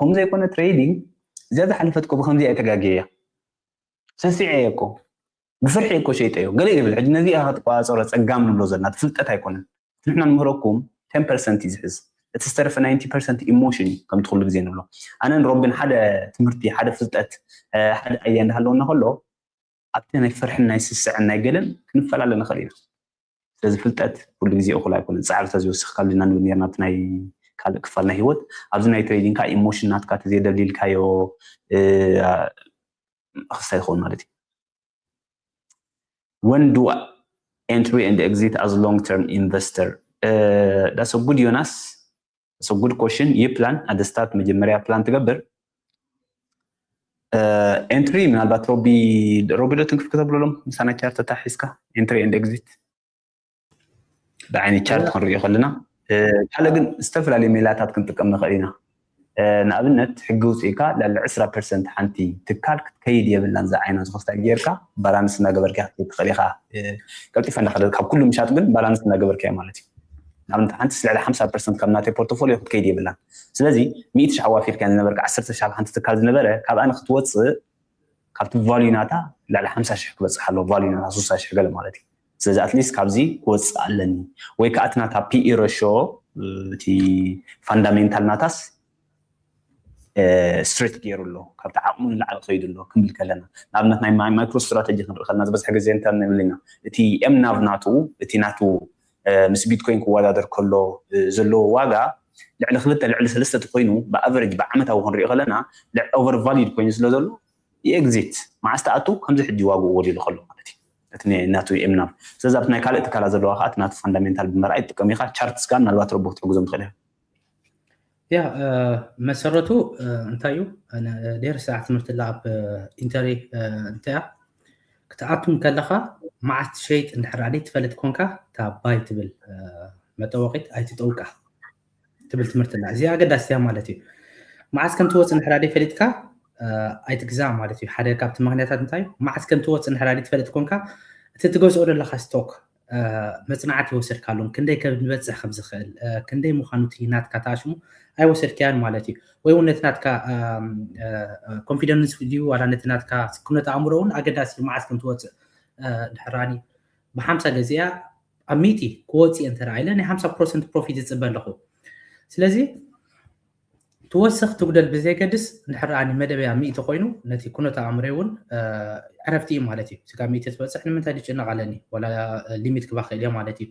ከምኡ ዘይኮነ ትሬዲንግ እዚኣ ዝሓለፈት እኮ ብከምዚ ኣይተጋግየ እያ። ሰሲዐ እየ እኮ፣ ብፍርሒ እኮ ሸይጠዮ ገለ ይብል። ሕጂ ነዚ ኢኻ ክትቆፃፀሮ ጸጋም ንብሎ ዘለና፣ እቲ ፍልጠት ኣይኮነን። ንሕና ንምህረኩም ቴን ፐርሰንት እዩ ዝሕዝ፣ እቲ ዝተረፈ ናይንቲ ፐርሰንት ኢሞሽን እዩ። ከምቲ ኩሉ ግዜ ንብሎ ኣነን ሮቢን ሓደ ትምህርቲ፣ ሓደ ፍልጠት፣ ሓደ ኣያ እንዳሃለወና ከሎ ኣብቲ ናይ ፍርሕን ናይ ስስዕን ናይ ገለን ክንፈላለ ንኽእል ኢና። ስለዚ ፍልጠት ኩሉ ግዜ እኹል ኣይኮነን። ጻዕሪ ተዝወስኽ ካብ ልና ንብል ነርና ኣብቲ ናይ ካልእ ክፋል ናይ ህይወት። ኣብዚ ናይ ትሬዲንግ ከዓ ኢሞሽን ናትካ ተዘይደብሊልካዮ ክስታይ ይኸውን ማለት እዩ። When do entry and exit as long term investor? That's a good ዮናስ፣ that's a good question። ይህ ፕላን ኣደ ስታርት መጀመሪያ ፕላን ትገብር ኤንትሪ ምናልባት ሮቢ ሮቢ ዶ ትንክፍ ክተብለሎም ምሳና ቻርት ተታሒዝካ entry and exit ብዓይኒ ቻርት ክንሪኦ ከለና ካልእ ግን ዝተፈላለዩ ሜላታት ክንጥቀም ንኽእል ኢና። ንኣብነት ሕጊ ውፅኢካ ልዕሊ ዕስራ ፐርሰንት ሓንቲ ትካል ክትከይድ የብላን። ዝዓይና ዝኸስታ ጌርካ ባላንስ እናገበርካ ክትከይድ ትኽእል ኢኻ። ቀልጢፋ እንዳኸደ ካብ ኩሉ ምሻጥ ግን ባላንስ እናገበርካ ማለት እዩ። ንኣብነት ሓንቲ ልዕሊ ሓምሳ ፐርሰንት ካብ ናተይ ፖርቶፎሊዮ ክትከይድ የብላን። ስለዚ ሚእቲ ሺሕ ኣዋፊርካ ዝነበርካ ዓሰርተ ሺሕ ኣብ ሓንቲ ትካል ዝነበረ ካብኣ ንክትወፅእ ካብቲ ቫልዩ ናታ ልዕሊ ሓምሳ ሺሕ ክበፅሕ ኣለዎ። ቫልዩ ናታ ስሳ ሺሕ ገለ ማለት እዩ። ስለዚ ኣትሊስት ካብዚ ክወፅእ ኣለኒ ወይ ከዓ እቲ ናታ ፒኢ ረሾ እቲ ፋንዳሜንታል ናታስ ስትሬት ገይሩ ኣሎ፣ ካብቲ ዓቕሙ ንላዕሊ ከይዱ ኣሎ ክንብል ከለና ንኣብነት ናይ ማይክሮ ስትራተጂ ክንርኢ ከለና ዝበዝሐ ግዜ እንታይ ንብል ኢና? እቲ ኤምናቭ ናቱ እቲ ናቱ ምስ ቢትኮይን ክወዳደር ከሎ ዘለዎ ዋጋ ልዕሊ ክልተ ልዕሊ ሰለስተ ተኮይኑ ብኣቨሬጅ ብዓመታዊ ክንሪኦ ከለና ኦቨር ቫሊድ ኮይኑ ስለ ዘሎ ይኤግዚት መዓስ ተኣቱ ከምዚ ሕጂ ዋግኡ ወዲሉ ከሎ ማለት እዩ። እቲ ናቱ ኤምናም ስለዚ ኣብቲ ናይ ካልእ ትካላት ዘለዋ ከዓ እቲ ናቱ ፋንዳሜንታል ብምርኣይ ትጥቀም ኢኻ። ቻርትስ ከዓ ምናልባት ረቦ ክትሕግዞም ትኽእል ኢኻ። ያ መሰረቱ እንታይ እዩ? ድሕሪ ስራሕ ትምህርቲ ላ ኣብ ኢንተሪ እንታይ ክትኣቱም ከለኻ መዓት ሸይጥ እንድሕር ኣደይ ትፈልጥ ኮንካ እታ ባይ ትብል መጠወቂት ኣይትጠውቃ ትብል ትምህርቲ ላ እዚኣ ኣገዳሲያ ማለት እዩ። መዓስ ከም ትወፅእ እንድሕር ኣደይ ፈሊጥካ ኣይትግዛእ ማለት እዩ። ሓደ ካብቲ ምክንያታት እንታይ እዩ? መዓስ ከም ትወፅእ እንድሕር ኣደይ ትፈልጥ ኮንካ እቲ ትገዝኦ ዘለካ ስቶክ መፅናዕቲ ይወሰድካሎም ክንደይ ከብንበፅሕ ከም ዝኽእል ክንደይ ምዃኑ እቲ ናትካ ተኣሽሙ ኣይወሰድካያን ማለት እዩ። ወይ እውን ነቲ ናትካ ኮንፊደንስ ድዩ ዋላ ነቲ ናትካ ስክነት ኣእምሮ እውን ኣገዳሲ መዓስ ከም ትወፅእ ድሕራኒ ብሓምሳ ገዚኣ ኣብ ሚእቲ ክወፅእ እንተ ኢለ ናይ ሓምሳ ፐርሰንት ፕሮፊት ይፅበ ኣለኹ። ስለዚ ትወስኽ ትጉደል ብዘይገድስ እንድሕር ኣኒ መደበያ ሚእቲ ኮይኑ ነቲ ኩነታ ኣእምሮይ እውን ዕረፍቲ እዩ ማለት እዩ። ስጋ ሚእቲ ትበፅሕ ንምንታይ ድጭነቕ ኣለኒ ወላ ሊሚት ክባ ክእል እየ ማለት እዩ።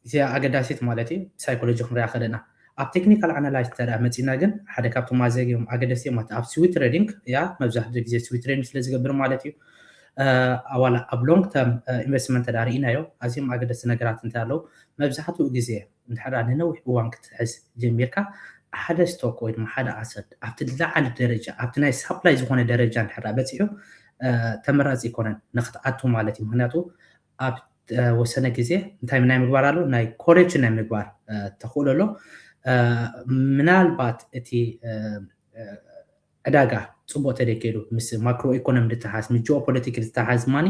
እዚኣ ኣገዳሲት ማለት እዩ። ሳይኮሎጂ ክንሪኣ ከለና ኣብ ቴክኒካል ኣናላይዝ ተዳ መፂና ግን ሓደ ካብቶም ኣዘግዮም ኣገደስቲ እዮም ኣብ ስዊት ትሬዲንግ ያ መብዛሕትኡ ግዜ ስዊት ትሬዲንግ ስለ ዝገብር ማለት እዩ። ኣዋላ ኣብ ሎንግ ተርም ኢንቨስትመንት ተዳ ርኢናዮ ኣዝዮም ኣገደስቲ ነገራት እንታይ ኣለዉ መብዛሕትኡ ግዜ እንድሕር ንነዊሕ እዋን ክትሕዝ ጀሚርካ ሓደ ስቶክ ወይ ድማ ሓደ ኣሰት ኣብቲ ዝለዓለ ደረጃ ኣብቲ ናይ ሳፕላይ ዝኾነ ደረጃ እንድሕር በፂሑ ተመራፂ ይኮነን ንክትኣቱ ማለት እዩ። ምክንያቱ ኣብ ወሰነ ግዜ እንታይ ናይ ምግባር ኣሎ ናይ ኮሬክሽን ናይ ምግባር ተኽእሎ ኣሎ። ምናልባት እቲ ዕዳጋ ፅቡቅ ተደይከይዱ ምስ ማክሮ ኢኮኖሚ ዝተሓዝ ምስ ጂኦፖለቲክ ዝተሓዝ ማኒ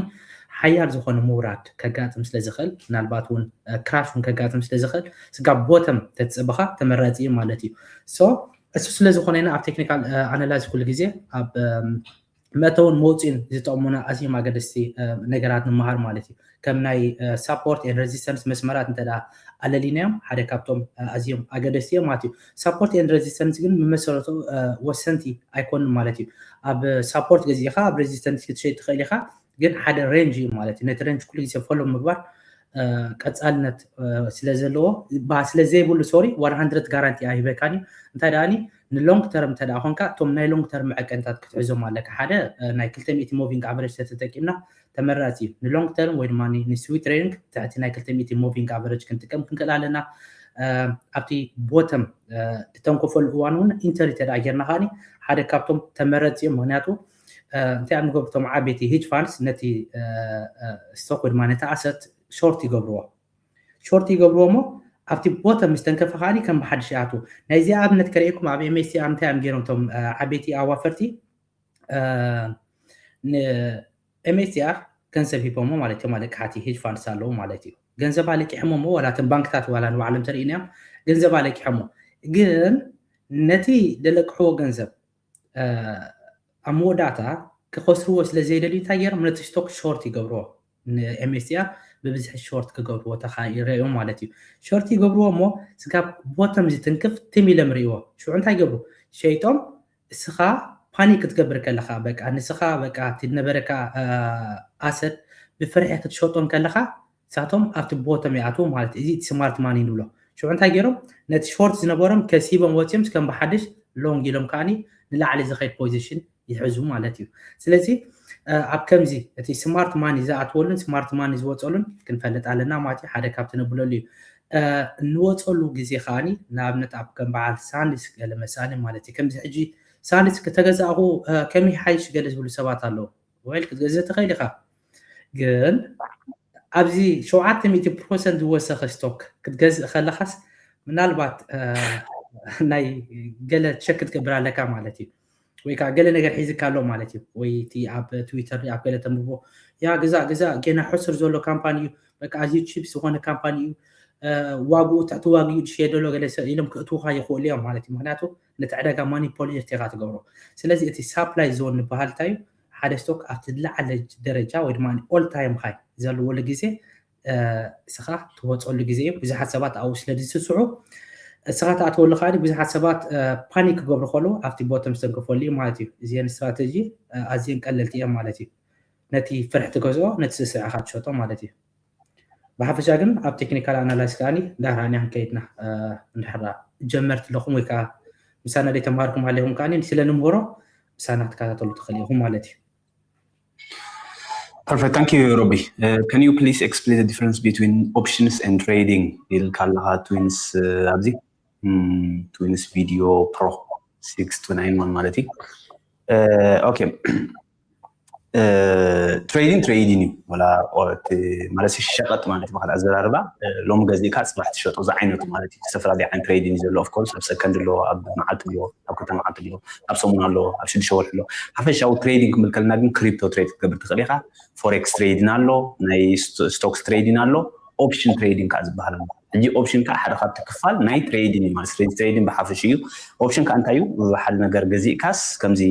ሓያል ዝኾነ ምውራድ ከጋጥም ስለ ዝኽእል ምናልባት እውን ክራሽ እውን ከጋጥም ስለ ዝኽእል ስጋ ቦተም ተትፅብኻ ተመራፂ እዩ ማለት እዩ። ሶ እሱ ስለ ዝኾነ ኢና ኣብ ቴክኒካል ኣናላይዝ ኩሉ ግዜ ኣብ መእተውን መውፅእን ዝጠቕሙና ኣዝዮም ኣገደስቲ ነገራት ንምሃር ማለት እዩ። ከም ናይ support and resistance መስመራት እንተ ኣለሊናዮም ሓደ ካብቶም ኣዝዮም ኣገደስቲ እዮም ማለት እዩ። Support and resistance ግን ብመሰረቱ ወሰንቲ ኣይኮኑን ማለት እዩ። ኣብ support ገዚእኻ ኣብ resistance ክትሸይጥ ትኽእል ኢኻ፣ ግን ሓደ range እዩ ማለት እዩ። ነቲ range ኩሉ ግዜ follow ምግባር ቀፃልነት ስለ ዘለዎ ስለ ዘይብሉ sorry one hundred guarantee ኣይህበካን እዩ። እንታይ ደኣ ን long term እንተ ደኣ ኮንካ እቶም ናይ long term መዐቀንታት ክትሕዞም ኣለካ። ሓደ ናይ ክልተ ሚእቲ moving average ተተጠቂምና ተመራፂ እዩ። ን long term ወይ ድማ ን swing trading ትሕቲ ናይ ክልተ ሚእቲ moving average ክንጥቀም ክንክእል ኣለና። ኣብቲ bottom ዝተንኮፈሉ እዋን እውን entry እንተ ደኣ ጌርና ከኣ ሓደ ካብቶም ተመረፂ እዮም። ምክንያቱ እንታይ ኣብ ንገብርቶም ዓበይቲ hedge funds ነቲ stock ወይ ድማ ነቲ asset short ይገብርዎ short ይገብርዎ እሞ ኣብቲ bottom ምስ ተንከፈ ከኣ ከም ብሓድሽ ይኣትዉ። ናይዚ ኣብነት ከርእየኩም ኣብ MSTR እንታይ እዮም ገይሮም እቶም ዓበይቲ ኣዋፈርቲ ን MSTR ገንዘብ ሂቦሞ ማለት እዮም። ኣለቅሓቲ hedge funds ኣለዉ ማለት እዩ። ገንዘብ ኣለቂሖሞ እሞ ዋላ እቶም ባንክታት ዋላ ንባዕሎም ተርእይና እዮም ገንዘብ ኣለቂሖሞ ግን ነቲ ደለቅሕዎ ገንዘብ ኣብ መወዳእታ ክኸስርዎ ስለ ዘይደልዩ እንታይ ገይሮም ነቲ stock short ይገብርዎ። ን MSTR ብብዝሒ short ክገብርዎ ተኻኢሎም ማለት እዩ። Short ይገብርዎ እሞ ስጋብ bottom ዝትንክፍ ትም ኢሎም ርእይዎ። ሽዑ እንታይ ይገብሩ? ሸይጦም እስኻ panic ክትገብር ከለኻ በቃ ንስኻ በቃ እቲ ነበረካ asset ብፍርሒ ክትሸጦም ከለኻ ንሳቶም ኣብቲ bottom ይኣትዉ ማለት እዩ። እዚ smart money ንብሎ። ሽዑ እንታይ ገይሮም ነቲ short ዝነበሮም ከሲቦም ወፂኦም ከም ብሓድሽ long ኢሎም ከኣ ንላዕሊ ዝኸይድ position ይሕዙ ማለት እዩ። ስለዚ ኣብ ከምዚ እቲ smart money ዝኣትወሉን smart money ዝወፀሉን ክንፈልጥ ኣለና ማለት እዩ። ሓደ ካብቲ ነብለሉ እዩ። እንወፀሉ ግዜ ከኣ ንኣብነት ኣብ ከም በዓል ሳንድስ ገለ መሳሊ ማለት እዩ። ከምዚ ሕጂ ሳንድስ ከተገዛእኹ ከመይ ይሓይሽ ገለ ዝብሉ ሰባት ኣለዉ። Well ክትገዝእ ትኽእል ኢኻ ግን ኣብዚ ሸውዓተ ሚእቲ ፐርሰንት ዝወሰኸ stock ክትገዝእ ከለኻስ ምናልባት ናይ ገለ check ክትገብር ኣለካ ማለት እዩ። ወይ ከዓ ገለ ነገር ሒዝካ ኣሎ ማለት እዩ። ወይ እቲ ኣብ Twitter ኣብ ገለ ተንብቦ ያ ግዛእ ግዛእ ጌና ሕሱር ዘሎ ካምፓኒ እዩ፣ በቃ ኣዝዩ cheap ዝኾነ ካምፓኒ እዩ፣ ዋግኡ ትሕቲ ዋግኡ ዝሸየደሎ ገለ ሰብ ኢሎም ክእትውኻ ይኽእሉ እዮም ማለት እዩ። ምክንያቱ ነቲ ዕዳጋ manipulate ኢኻ ትገብሮ። ስለዚ እቲ supply zone ዝበሃል እንታይ እዩ? ሓደ stock ኣብቲ ዝለዓለ ደረጃ ወይ ድማ all time high ዘለዎሉ ግዜ እስኻ ትወፀሉ ግዜ እዩ። ብዙሓት ሰባት ኣብኡ ስለ ዝስስዑ እስኻ ትኣትወሉ ከኣ ብዙሓት ሰባት panic ክገብሩ ከለዉ ኣብቲ bottom ዝተንከፈሉ እዩ ማለት እዩ። እዚአን strategy ኣዝየን ቀለልቲ እየን ማለት እዩ። ነቲ ፍርሒ ትገዝኦ፣ ነቲ ስስዐኻ ትሸጦ ማለት እዩ። ብሓፈሻ ግን ኣብ technical analysis ከኣ ዳርሃንያ ክንከይድና እንድሕራ ጀመርቲ ኣለኹም ወይ ከዓ ምሳና ዘይተምሃርኩም ሃሊኹም ከኣ ስለ ንምህሮ ምሳና ክትከታተሉ ትኽእል ኢኹም ማለት እዩ። Perfect. Thank you, Robbie. Uh, can you please explain the difference between options and trading? ኢልካ ኣለኻ ትዊንስ ኣብዚ ትዊንስ ቪድዮ ፕሮ ሲክስ ቱ ናይን ዋን ማለት እዩ። ኦኬ ትሬዲንግ ትሬዲንግ እዩ ወላ ማለት ሸቐጥ ማለት በካል ኣዘራርባ ሎም ገዚእካ ፅባሕ ትሸጦ ዝዓይነቱ ማለት እዩ። ዝተፈላለዩ ዓይነት ትሬዲንግ እዩ ዘሎ። ኦፍኮርስ ኣብ ሰከንድ ኣሎ፣ ኣብ መዓልቲ ኣሎ፣ ኣብ ክልተ መዓልቲ ኣሎ፣ ኣብ ሰሙን ኣሎ፣ ኣብ ሽዱሽተ ወርሒ ኣሎ። ሓፈሻዊ ትሬዲንግ ክብል ከለና ግን ክሪፕቶ ትሬድ ክትገብር ትኽእል ኢኻ። ፎሬክስ ትሬዲንግ ኣሎ፣ ናይ ስቶክስ ትሬዲንግ ኣሎ፣ ኦፕሽን ትሬዲንግ ከዓ ዝበሃል ኣሎ። ሕጂ ኦፕሽን ከዓ ሓደ ካብቲ ክፋል ናይ ትሬዲንግ እዩ ማለት ትሬዲንግ ብሓፈሽ እዩ። ኦፕሽን ከዓ እንታይ እዩ? ሓደ ነገር ገዚእካስ ከምዚ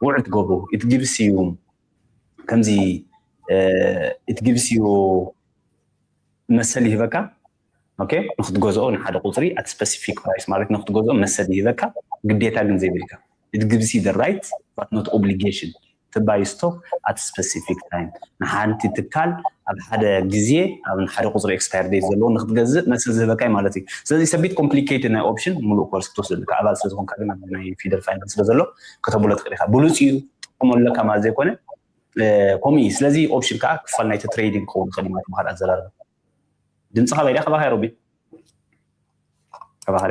ውዕል ትገብሩ ኢት ጊቭስ ዩ ከምዚ ኢት ጊቭስ ዩ መሰል ይህበካ። ኦኬ ንክትገዝኦ ንሓደ ቁፅሪ ኣት ስፐሲፊክ ፕራይስ ማለት ንክትገዝኦ መሰል ይህበካ፣ ግዴታ ግን ዘይብልካ። ኢት ጊቭስ ዩ ራይት ባት ኖት ኦብሊጌሽን to buy stock at specific time። ንሓንቲ ትካል ኣብ ሓደ ግዜ ኣብ ሓደ ቁፅሪ expire date ዘለዎ ንክትገዝእ መሰል ዝህበካ እዩ ማለት እዩ። ስለዚ ሰቢት ኮምፕሊኬትድ ናይ ኦፕሽን ሙሉእ ኮርስ ክትወስድ ኣለካ። ኣባል ስለዝኮንካ ግን ኣብ ናይ ፊደል ፋይናንስ ስለ ዘሎ ከተብሎ ትኽእል ኢኻ። ብሉፅ እዩ ትጥቀመሉ ኣለካ ማለት ዘይኮነ ከምኡ እዩ። ስለዚ ኦፕሽን ከዓ ክፋል ናይቲ ትሬዲንግ ክኸውን ይኽእል እዩ ማለት በካል ኣዘራርባ። ድምፅኻ ባይዳ ካባኻ ሮቢ ካባኻ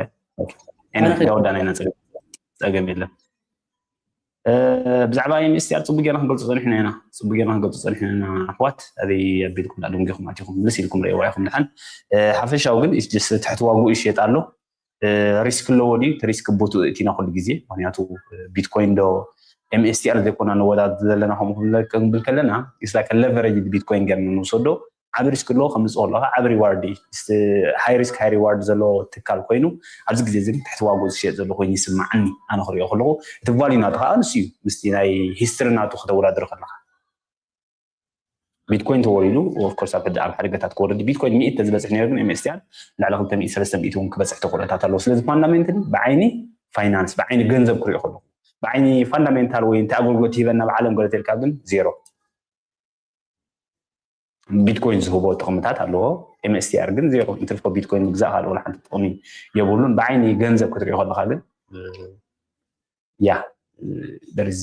ዳወዳና ኢና። ፀገም የለን። ብዛዕባ MSTR ፅቡቅ ጌርና ክንገልፆ ፀኒሕና ኢና። ፅቡቅ ጌርና ክንገልፆ ፀኒሕና ኢና ኣሕዋት። ኣበይ ኣቢልኩም ዳ ደንጊኹም ኣቲኹም ምልስ ኢልኩም ርእይዋ ኢኹም ድሓን። ሓፈሻዊ ግን ትሕቲ ዋግኡ ይሸጥ ኣሎ። ሪስክ ኣለዎ ድዩ? እቲ ሪስክ ቦትኡ እቲና ኩሉ ግዜ። ምክንያቱ ቢትኮይን ዶ MSTR ዘይኮና ነወዳድር ዘለና ከምኡ ክንብል ከለና it's like leverage ቢትኮይን ጌርና ንውሰዶ። ዓብ risk ኣለዎ ከምፅእ ከሎ ከዓ ዓብ reward እዩ። High risk high reward ዘለዎ ትካል ኮይኑ ኣብዚ ግዜ እዚ ግን ትሕቲ ዋግኡ ዝሸየጥ ዘሎ ኮይኑ ይስማዓኒ። ኣነ ክሪኦ ከለኩ እቲ value ናቱ ከዓ ንሱ እዩ ምስቲ ናይ history ናቱ ከተወዳድሮ ከለካ። ቢትኮይን ተወሪዱ of course ኣብ ሕደ ኣብ ሓደጋታት ክወርድ ቢትኮይን ሚእቲ ተዝበፅሕ ነይሩ ግን MSTR ልዕሊ ክልተ ሚእቲ ሰለስተ ሚእቲ እውን ክበፅሕ ተክእሎታት ኣለዎ። ስለዚ fundamental ብዓይኒ finance ብዓይኒ ገንዘብ ክሪኦ ከለኩ ብዓይኒ fundamental ወይ እንታይ ኣገልግሎት ይህበና ብዓለም ገለ ተልካ ግን ዜሮ። ቢትኮይን ዝህቦ ጥቕምታት ኣለዎ። MSTR ግን ዜሮ። እንትርፎ ቢትኮይን ምግዛእ ካልእ ወላ ሓንቲ ጥቕሚ የብሉን። ብዓይኒ ገንዘብ ክትሪኦ ከለካ ግን ያ there is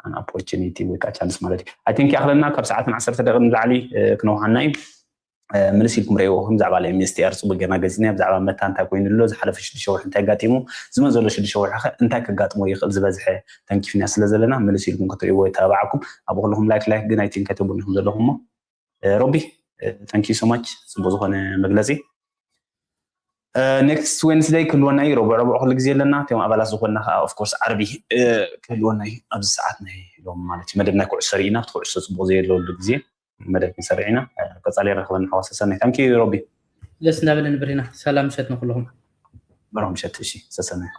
an opportunity ወይ ከዓ chance ማለት እዩ። I think ይኣኽለና ካብ ሰዓትን ዓሰርተ ደቂቕን ንላዕሊ ክነውሃና እዩ። ምልስ ኢልኩም ረእይዎ ብዛዕባ MSTR ፅቡቅ ጌርና ገሊፅና። ብዛዕባ መታ እንታይ ኮይኑ ኣሎ ዝሓለፈ ሽዱሽተ ወርሒ እንታይ ኣጋጢሙ ዝመፅ ዘሎ ሽዱሽተ ወርሒ ከ እንታይ ከጋጥሞ ይኽእል ዝበዝሐ ተንኪፍና ስለ ዘለና ምልስ ኢልኩም ክትርእይዎ ይተባብዓኩም። ኣብ ኩልኩም like like ግን I think ኣይተብሉን ኢኹም ዘለኹም እሞ ሮቢ thank you so much ፅቡቅ ዝኾነ መግለፂ። Next Wednesday ክህልወና እዩ። ረቡዕ ረቡዕ ኩሉ ግዜ ኣለና። እቶም ኣባላት ዝኾንና ከዓ of course ዓርቢ ክህልወና እዩ። ኣብዚ ሰዓት ናይ ሎም ማለት እዩ መደብ ናይ ኩዕሶ ርኢና ኣብቲ ኩዕሶ ፅቡቅ ዘየለወሉ ግዜ መደብ ክንሰርዕ ኢና። ቀፃሊ ረክበና ሓዋሳ ሰናይ thank you ሮቢ። ደስ እንዳበለኒ ብሪና ሰላም ምሸት ንኩልኹም። ብሩህ ምሸት እሺ ሰሰናይ።